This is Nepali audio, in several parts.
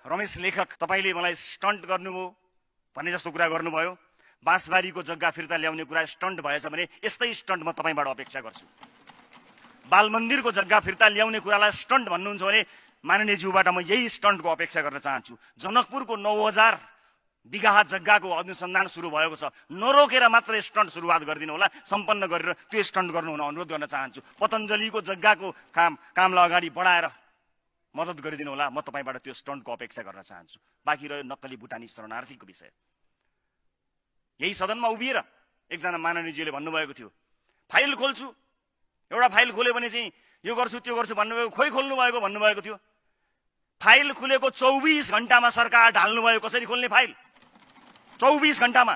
रमेश लेखक, तपाईले मलाई स्टन्ट गर्नुभयो भन्ने जस्तो कुरा गर्नुभयो। बाँसबारीको जग्गा फिर्ता ल्याउने कुरा स्टन्ट भएछ भने यस्तै स्टन्ट म तपाईबाट अपेक्षा गर्छु। बाल मन्दिरको जग्गा फिर्ता ल्याउने कुरालाई स्टन्ट भन्नुहुन्छ भने माननीय ज्यूबाट म यही स्टन्टको अपेक्षा गर्न चाहन्छु। जनकपुरको 9000 बिघा जग्गाको अनुसन्धान सुरु भएको छ, नरोकेर मात्र स्टन्ट सुरुवात गरिदिनु होला, सम्पन्न गरेर त्यो स्टन्ट गर्नु हुन अनुरोध गर्न चाहन्छु। पतञ्जलिको जग्गाको कामलाई अगाडि बढाएर मद्दत गरिदिनु होला, म तपाईबाट त्यो स्टन्टको अपेक्षा गर्न चाहन्छु। बाँकी रह्यो नक्कली भुटानी शरणार्थीको विषय। यही सदनमा उभिएर एकजना माननीयजीले भन्नुभएको थियो फाइल खोल्छु, एउटा फाइल खोल्यो भने चाहिँ यो गर्छु त्यो गर्छु भन्नुभएको, खोइ खोल्नु भएको भन्नुभएको थियो। फाइल खुलेको 24 घण्टामा सरकार ढाल्नु भयो। कसरी खोल्ने फाइल 24 घण्टामा?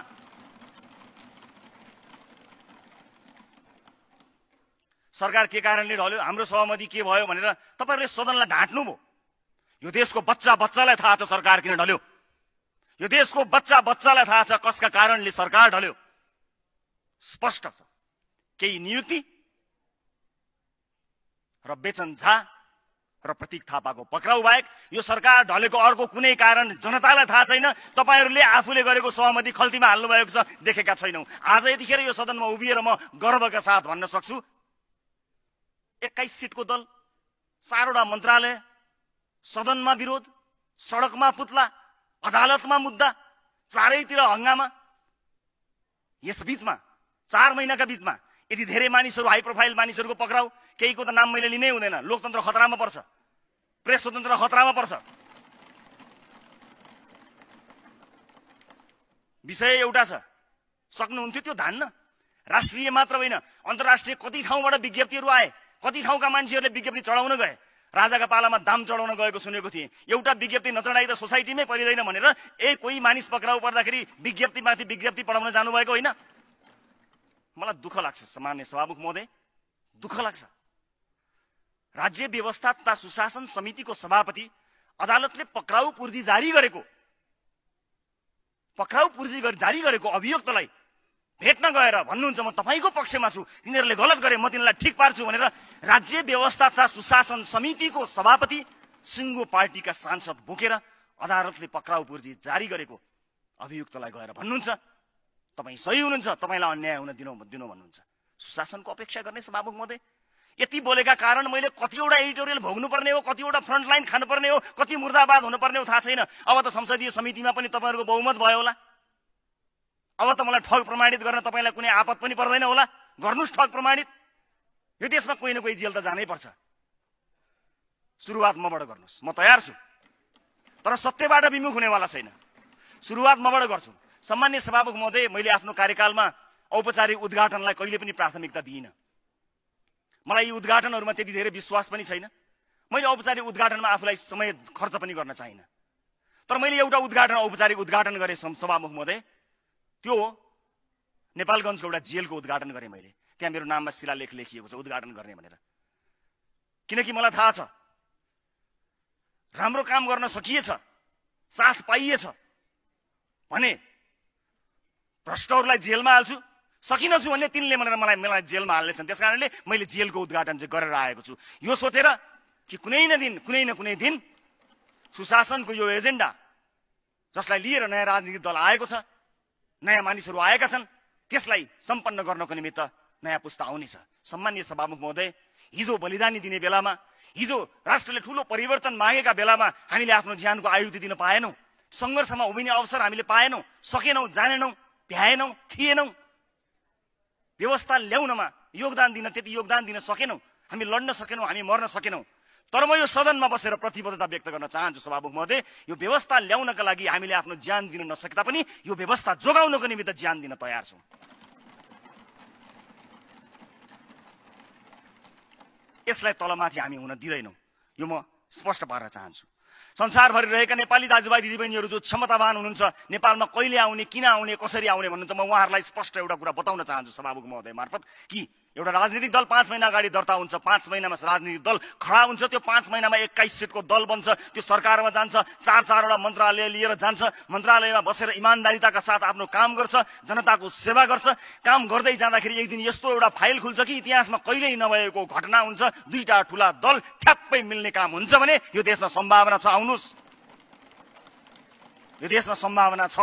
सरकार के कारणले ढल्यो, हाम्रो सहमति के भयो भनेर तपाईहरुले सदनलाई ढाँट्नु भयो। यो देशको बच्चालाई थाहा छ सरकार किन ढल्यो। यो देशको बच्चालाई थाहा छ कसका कारणले सरकार ढल्यो। स्पष्ट छ। केही नियुक्ति र बेचन झा र प्रतीक थापाको पक्राउ बाहेक यो सरकार ढलेको अर्को कुनै कारण जनतालाई थाहा छैन। तपाईहरुले आफूले गरेको सहमति खल्तीमा हाल्नु भएको छ, देखेका छैनौं। आज यतिखेर यो सदनमा उभिएर म गर्वका साथ भन्न सक्छु 21 सिटको दल, 4 वटा मन्त्रालय, सदनमा विरोध, सडकमा पुतला, अदालतमा मुद्दा, चारैतिर हंगामा। यस बीचमा 4 महिनाका बीचमा यति धेरै मानिसहरू, हाई प्रोफाइल मानिसहरूको पक्राउ, केहीको त नाम मैले लिनै हुँदैन। लोकतन्त्र खतरामा पर्छ, प्रेस स्वतन्त्र खतरामा पर्छ। विषय एउटा छ, सक्नुहुन्थ्यो त्यो धान्न। राष्ट्रिय मात्र होइन, अन्तर्राष्ट्रिय कति ठाउँबाट विज्ञप्तिहरू आए, कति ठाउँका मान्छेहरूले विज्ञप्ति चढाउन गए। राजाका पालामा दाम चढाउन गएको सुनेको थिएँ। एउटा विज्ञप्ति नचढाइ त सोसाइटीमै परिदैन भनेर कोही मानिस पक्राउ पर्दाखेरि विज्ञप्तिमाथि विज्ञप्ति पढाउन जानुभएको होइन। मलाई दुःख लाग्छ सामान्य सभामुख महोदय, दुःख लाग्छ। राज्य व्यवस्था तथा सुशासन समितिको सभापति अदालतले पक्राउ पूर्जी जारी गरेको अभियुक्तलाई भेट्न गएर भन्नुहुन्छ म तपाईको पक्षमा छु, तिनीहरूले गलत गरे, म तिनीहरूलाई ठिक पार्छु भनेर राज्य व्यवस्था तथा सुशासन समितिको सभापति सिङ्गो पार्टीका सांसद बोकेर अदालतले पक्राउ पूर्जी जारी गरेको अभियुक्तलाई गएर भन्नुहुन्छ तपाई सही हुनुहुन्छ, तपाईलाई अन्याय हुन दिनु भन्नुहुन्छ। सुशासनको अपेक्षा गर्ने सभामुख महोदय, यति बोलेका कारण मैले कतिवटा एडिटोरियल भोग्नु पर्ने हो, कतिवटा फ्रन्ट लाइन खानु पर्ने हो, कति मुर्दाबाद हुनु पर्ने हो थाहा छैन। अब त संसदीय समितिमा पनि तपाईहरुको बहुमत भयो होला। अब त मलाई ठग प्रमाणित गर्न तपाईलाई कुनै आपत पनि पर्दैन होला। गर्नुस् ठग प्रमाणित। यो देशमा कोही न कोही जेल त जानै पर्छ। सुरुवात मबाट गर्नुस्, म तयार छु, तर सत्यबाट विमुख हुनेवाला छैन। सुरुवात मबाट गर्छु। सम्माननीय सभामुख महोदय, मैले आफ्नो कार्यकालमा औपचारिक उद्घाटनलाई कहिले पनि प्राथमिकता दिइन। मलाई यी उद्घाटनहरुमा त्यति धेरै विश्वास पनि छैन। मैले औपचारिक उद्घाटनमा आफूलाई समय खर्च पनि गर्न चाहिन। तर मैले एउटा औपचारिक उद्घाटन गरे सभामुख महोदय, त्यो नेपालगञ्जको एउटा जेलको उद्घाटन गरे मैले। त्यहाँ मेरो नाममा शिलालेख लेखिएको छ उद्घाटन गर्ने भनेर। किनकि मलाई थाहा छ राम्रो काम गर्न सकिएछ, साथ पाइएछ भने भ्रष्टहरूलाई जेलमा हाल्छु, सकिनछु भने तिनले मलाई जेलमा हाल्नेछन्। त्यसकारणले मैले जेलको उद्घाटन चाहिँ गरेर आएको छु, यो सोचेर कि कुनै न कुनै दिन सुशासनको यो एजेन्डा जसलाई लिएर नयाँ राजनीतिक दल आएको छ, नयाँ मानिसहरू आएका छन्, त्यसलाई सम्पन्न गर्नको निमित्त नयाँ पुस्ता आउनेछ। सम्माननीय सभामुख महोदय, हिजो बलिदानी दिने बेलामा, हिजो राष्ट्रले ठूलो परिवर्तन मागेका बेलामा हामीले आफ्नो ज्यानको आयुति दिन पाएनौं। संघर्षमा उभिने अवसर हामीले पाएनौं, सकेनौं, जानेनौं, भ्याएनौं, थिएनौं। व्यवस्था ल्याउनमा योगदान दिन त्यति योगदान दिन सकेनौं। हामी लड्न सकेनौं, हामी मर्न सकेनौं। तर म यो सदनमा बसेर प्रतिबद्धता व्यक्त गर्न चाहन्छु सभामुख महोदय, यो व्यवस्था ल्याउनका लागि हामीले आफ्नो ज्यान दिन नसके तापनि यो व्यवस्था जोगाउनको निमित्त ज्यान दिन तयार छौं। यसलाई तलमाथि हामी हुन दिदैनौं, यो म स्पष्ट पार्न चाहन्छु। संसारभरि रहेका नेपाली दाजुभाइ दिदीबहिनीहरू जो क्षमतावान हुनुहुन्छ, नेपालमा कहिले आउने, किन आउने, कसरी आउने भन्नुहुन्छ, म उहाँहरूलाई स्पष्ट एउटा कुरा बताउन चाहन्छु सभामुख महोदय मार्फत कि एउटा राजनीतिक दल 5 महिना अगाडि दर्ता हुन्छ, 5 महिनामा राजनीतिक दल खडा हुन्छ, त्यो 5 महिनामा 21 सिटको दल बन्छ, त्यो सरकारमा जान्छ, 4-4 वटा मन्त्रालय लिएर जान्छ, मन्त्रालयमा बसेर इमानदारीताका साथ आफ्नो काम गर्छ, जनताको सेवा गर्छ। काम गर्दै जाँदाखेरि एक दिन यस्तो एउटा फाइल खुल्छ कि इतिहासमा कहिल्यै नभएको घटना हुन्छ, 2टा ठूला दल ठ्याप्पै मिल्ने काम हुन्छ भने यो देशमा सम्भावना छ। आउनुस्, यो देशमा सम्भावना छ,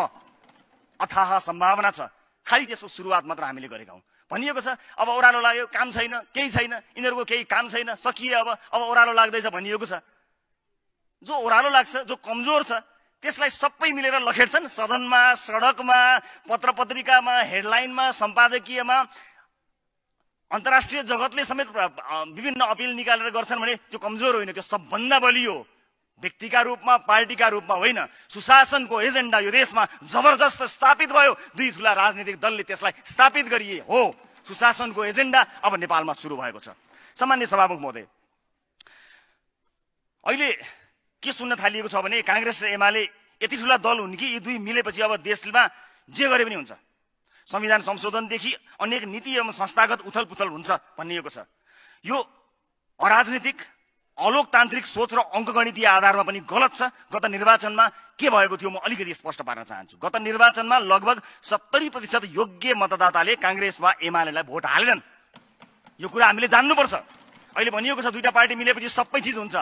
अथाह सम्भावना छ, खालि त्यसको सुरुवात मात्र हामीले गरेका हौँ। भनिएको छ अब ओह्रालो लाग्यो, काम छैन, केही छैन, यिनीहरूको केही काम छैन, सकिए अब ओह्रालो लाग्दैछ भनिएको छ। जो ओह्रालो लाग्छ, जो कमजोर छ, त्यसलाई सबै मिलेर लखेड्छन् सदनमा, सडकमा, पत्र पत्रिकामा, हेडलाइनमा, सम्पादकीयमा। अन्तर्राष्ट्रिय जगतले समेत विभिन्न अपिल निकालेर गर्छन् भने त्यो कमजोर होइन, त्यो सबभन्दा बलियो व्यक्तिका रूपमा, पार्टीका रूपमा होइन, सुशासनको एजेन्डा यो देशमा जबरजस्त स्थापित भयो। दुई ठुला राजनीतिक दलले त्यसलाई स्थापित गरिए हो। सुशासनको एजेन्डा अब नेपालमा सुरु भएको छ। सामान्य सभामुख महोदय, अहिले के सुन्न थालिएको छ भने कांग्रेस र एमाले यति ठुला दल हुन् कि यी दुई मिलेपछि अब देशमा जे गरे पनि हुन्छ, संविधान संशोधनदेखि अनेक नीति एवं संस्थागत उथलपुथल हुन्छ भनिएको छ। यो अराजनीतिक, अलोकतान्त्रिक सोच र अङ्कगणितीय आधारमा पनि गलत छ। गत निर्वाचनमा के भएको थियो म अलिकति स्पष्ट पार्न चाहन्छु। गत निर्वाचनमा लगभग 70% योग्य मतदाताले कांग्रेस वा एमालेलाई भोट हालेनन्। यो कुरा हामीले जान्नुपर्छ। अहिले भनिएको छ दुईटा पार्टी मिलेपछि सबै चिज हुन्छ,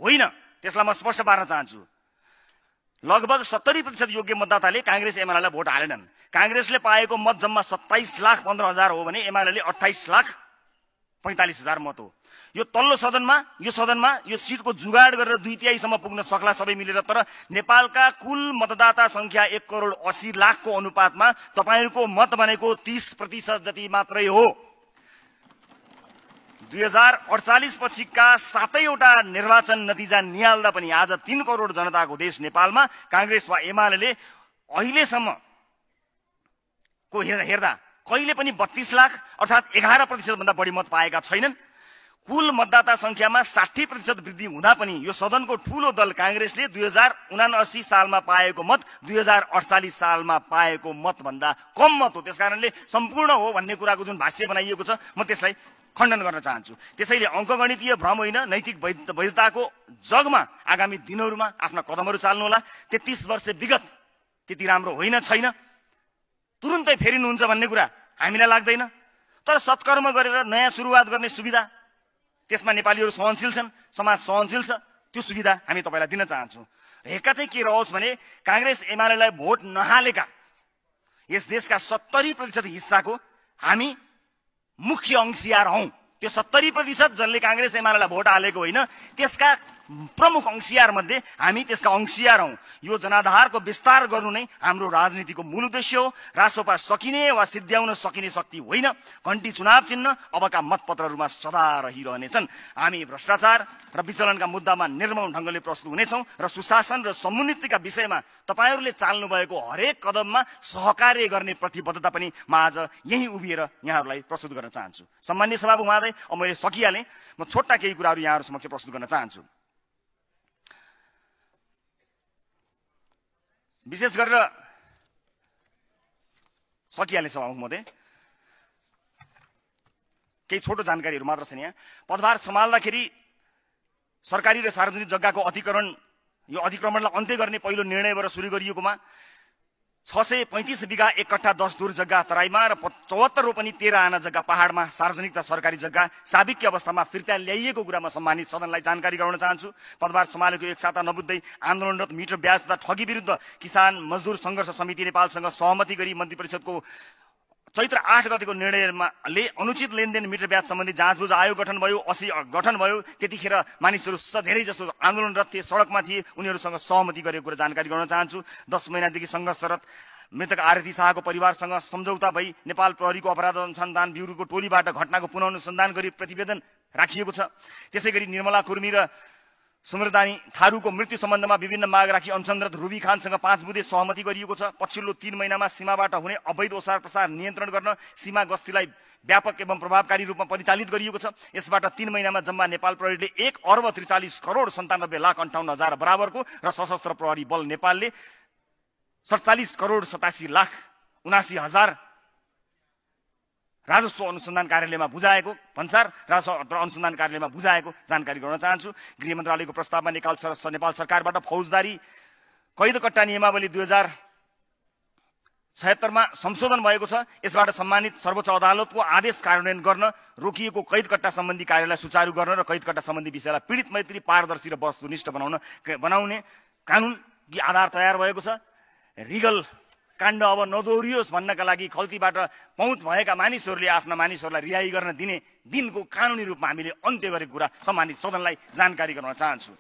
होइन, त्यसलाई म स्पष्ट पार्न चाहन्छु। लगभग 70% योग्य मतदाताले कांग्रेस एमालेलाई भोट हालेनन्। कांग्रेसले पाएको मत जम्मा 27,15,000 हो भने एमालेले 28,45,000 मत हो। यो तल्लो सदनमा यो सिटको जुगाड गरेर 2/3 पुग्न सक्ला सबै मिलेर, तर नेपालका कुल मतदाता संख्या 1,80,00,000 को अनुपातमा तपाईहरुको मत भनेको 30% जति मात्रै हो। 2048 पछिका 7वटा निर्वाचन नतिजा निहाल्दा पनि आज 3 करोड जनताको देश नेपालमा कांग्रेस वा एमालेले अहिलेसम्म को हेर्दा कहिले पनि 32 लाख अर्थात 11% भन्दा बढी मत पाएका छैनन्। कुल मतदाता संख्यामा 60% वृद्धि हुँदा पनि यो सदनको ठूलो दल कांग्रेसले 2079 सालमा पाएको मत 2048 सालमा पाएको मत भन्दा कम मत हो। त्यसकारणले सम्पूर्ण हो भन्ने कुराको जुन भाष्य बनाइएको छ म त्यसलाई खण्डन गर्न चाहन्छु। त्यसैले अङ्कगणितीय भ्रम होइन, नैतिक वैधताको जगमा आगामी दिनहरूमा आफ्ना कदमहरू चाल्नुहोला। 33 वर्ष विगत त्यति राम्रो होइन छैन, तुरुन्तै फेरिनुहुन्छ भन्ने कुरा हामीलाई लाग्दैन। तर सत्कर्म गरेर नयाँ सुरुवात गर्ने सुविधा, त्यसमा नेपालीहरू सहनशील छन्, समाज सहनशील छ, त्यो सुविधा हामी तपाईलाई दिन चाहन्छौँ। हेक्का चाहिँ के रहोस् भने कांग्रेस एमालेलाई भोट नहालेका यस देशका 70% हिस्साको हामी मुख्य अंशियार हौं। त्यो 70% जसले कांग्रेस एमालेलाई भोट हालेको होइन, त्यसका प्रमुख अंशियार मध्ये हामी त्यसका अंशियार हौं। यो जनाधारको विस्तार गर्नु नै हाम्रो राजनीतिको मूल उद्देश्य हो। रासोपा सकिने वा सिद्ध्याउन सकिने शक्ति होइन। घण्टी चुनाव चिन्ह अबका मतपत्रहरूमा सदा रहिरहनेछन्। हामी भ्रष्टाचार र विचलनका मुद्दामा निर्मम ढंगले प्रस्तुत हुनेछौं र सुशासन र समुन्नतिका विषयमा तपाईहरुले चाल्नु भएको हरेक कदममा सहकार्य गर्ने प्रतिबद्धता पनि म आज यही उभिएर यहाँहरूलाई प्रस्तुत गर्न चाहन्छु। सम्माननीय सभामुख महोदय, अब मैले सकिहालेँ। म छोटा केही कुराहरू यहाँहरू समक्ष प्रस्तुत गर्न चाहन्छु। विशेष गरेर सकिहाल्ने सभामुख महोदय, केही छोटो जानकारीहरू मात्र छन्। यहाँ पदभार सम्हाल्दाखेरि सरकारी र सार्वजनिक जग्गाको अतिक्रमणलाई अन्त्य गर्ने पहिलो निर्णयबाट सुरु गरिएकोमा 635 बिघा 1 कट्ठा 10 दूर जग्गा तराईमा र 74 रोपनी 13 आना जग्गा पहाडमा सार्वजनिक तथा सरकारी जग्गा साबिक्य अवस्थामा फिर्ता ल्याइएको कुरामा सम्मानित सदनलाई जानकारी गराउन चाहन्छु। पदभार सम्हालेको एक साता नबुझ्दै आन्दोलनरत मिटर ब्याज तथा ठगी विरुद्ध किसान मजदुर संघर्ष समिति नेपालसँग सहमति गरी मन्त्री परिषदको चैत्र 8 गतेको निर्णयले अनुचित लेनदेन मिटर ब्याज सम्बन्धी जाँचबुझ आयोग गठन भयो। 80 गठन भयो। त्यतिखेर मानिसहरू धेरै जसो आन्दोलनरत थिए, सडकमा थिए, उनीहरूसँग सहमति गरेको कुरा जानकारी गराउन चाहन्छु। 10 महिनादेखि संघर्षरत मृतक आरती शाहको परिवारसँग सम्झौता भई नेपाल प्रहरीको अपराध अनुसन्धान ब्युरोको टोलीबाट घटनाको पुनः अनुसन्धान गरी प्रतिवेदन राखिएको छ। त्यसैगरी निर्मला कुर्मी र सुमरदानी थारूको मृत्यु सम्बन्धमा विभिन्न माग राखी अनसनरत रुबी खानसँग 5 बुँदे सहमति गरिएको छ। पछिल्लो 3 महिनामा सीमाबाट हुने अवैध ओसार प्रसार नियन्त्रण गर्न सीमा गस्तीलाई व्यापक एवं प्रभावकारी रूपमा परिचालित गरिएको छ। यसबाट 3 महिनामा जम्मा नेपाल प्रहरीले 1 अर्ब 43 करोड 97 लाख 58 हजार बराबरको र सशस्त्र प्रहरी बल नेपालले 47 करोड 87 लाख 79 हजार राजस्व अनुसन्धान कार्यालयमा बुझाएको भन्सार राजस्व अनुसन्धान कार्यालयमा बुझाएको जानकारी गराउन चाहन्छु। गृह मन्त्रालयको प्रस्तावमा नेपाल सरकारबाट फौजदारी कैद कट्टा नियमावली 2076 मा संशोधन भएको छ। यसबाट सम्मानित सर्वोच्च अदालतको आदेश कार्यान्वयन गर्न रोकिएको कैद कट्टा सम्बन्धी कार्यलाई सुचारू गर्न र कैद कट्टा सम्बन्धी विषयलाई पीडित मैत्री, पारदर्शी र वस्तुनिष्ठ बनाउने कानूनी आधार तयार भएको छ। रिगल काण्ड अब नदोहोरियोस् भन्नका लागि खल्तीबाट पहुँच भएका मानिसहरूले आफ्ना मानिसहरूलाई रिहाई गर्न दिने दिनको कानुनी रूपमा हामीले अन्त्य गरेको कुरा सम्मानित सदनलाई जानकारी गराउन चाहन्छु।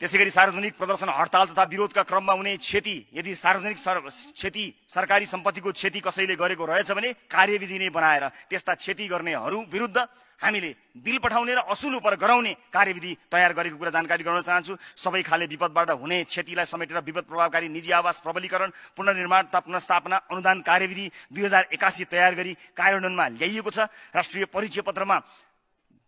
त्यसैगरी सार्वजनिक प्रदर्शन हडताल तथा विरोधका क्रममा हुने क्षति, यदि सार्वजनिक क्षति सरकारी सम्पत्तिको क्षति कसैले गरेको रहेछ भने कार्यविधि नै बनाएर त्यस्ता क्षति गर्नेहरू विरुद्ध हामीले बिल पठाउने र असुल उपर गराउने कार्यविधि तयार गरेको कुरा जानकारी गराउन चाहन्छु। सबै खाले विपदबाट हुने क्षतिलाई समेटेर विपद प्रभावकारी निजी आवास प्रबलीकरण, पुनर्निर्माण तथा पुनर्स्थापना अनुदान कार्यविधि 2081 तयार गरी कार्यान्वयनमा ल्याइएको छ। राष्ट्रिय परिचय पत्रमा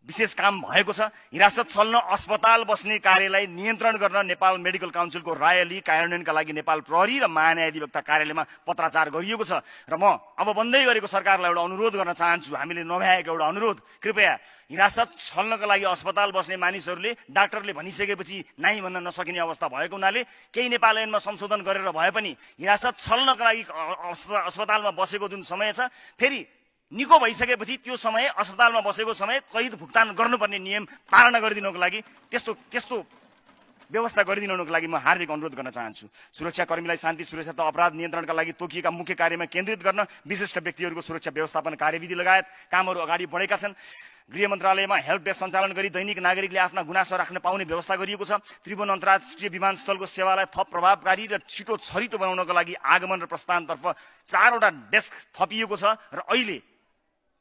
विशेष काम भएको छ। हिरासत छल्न अस्पताल बस्ने कार्यलाई नियन्त्रण गर्न नेपाल मेडिकल काउन्सिलको राय लिई कार्यान्वयनका लागि नेपाल प्रहरी र महान्यायाधिवक्ता कार्यालयमा पत्राचार गरिएको छ। र म अब बन्दै गरेको सरकारलाई एउटा अनुरोध गर्न चाहन्छु, हामीले नभ्याएको एउटा अनुरोध, कृपया हिरासत छल्नका लागि अस्पताल बस्ने मानिसहरूले डाक्टरले भनिसकेपछि नाइ भन्न नसकिने अवस्था भएको हुनाले केही नेपाल ऐनमा संशोधन गरेर भए पनि हिरासत छल्नका लागि अस्पतालमा बसेको जुन समय छ, फेरि निको भइसकेपछि त्यो समय अस्पतालमा बसेको समय कैद भुक्तान गर्नुपर्ने नियम पालना गरिदिनुको लागि त्यस्तो व्यवस्था गरिदिनुको लागि म हार्दिक अनुरोध गर्न चाहन्छु। सुरक्षाकर्मीलाई शान्ति सुरक्षा तथा अपराध नियन्त्रणका लागि तोकिएका मुख्य कार्यमा केन्द्रित गर्न विशिष्ट व्यक्तिहरूको सुरक्षा व्यवस्थापन कार्यविधि लगायत कामहरू अगाडि बढेका छन्। गृह मन्त्रालयमा हेल्प डेस्क सञ्चालन गरी दैनिक नागरिकले आफ्ना गुनासो राख्न पाउने व्यवस्था गरिएको छ। त्रिभुवन अन्तर्राष्ट्रिय विमानस्थलको सेवालाई थप प्रभावकारी र छिटो छरितो बनाउनका लागि आगमन र प्रस्थानतर्फ 4 वटा डेस्क थपिएको छ र अहिले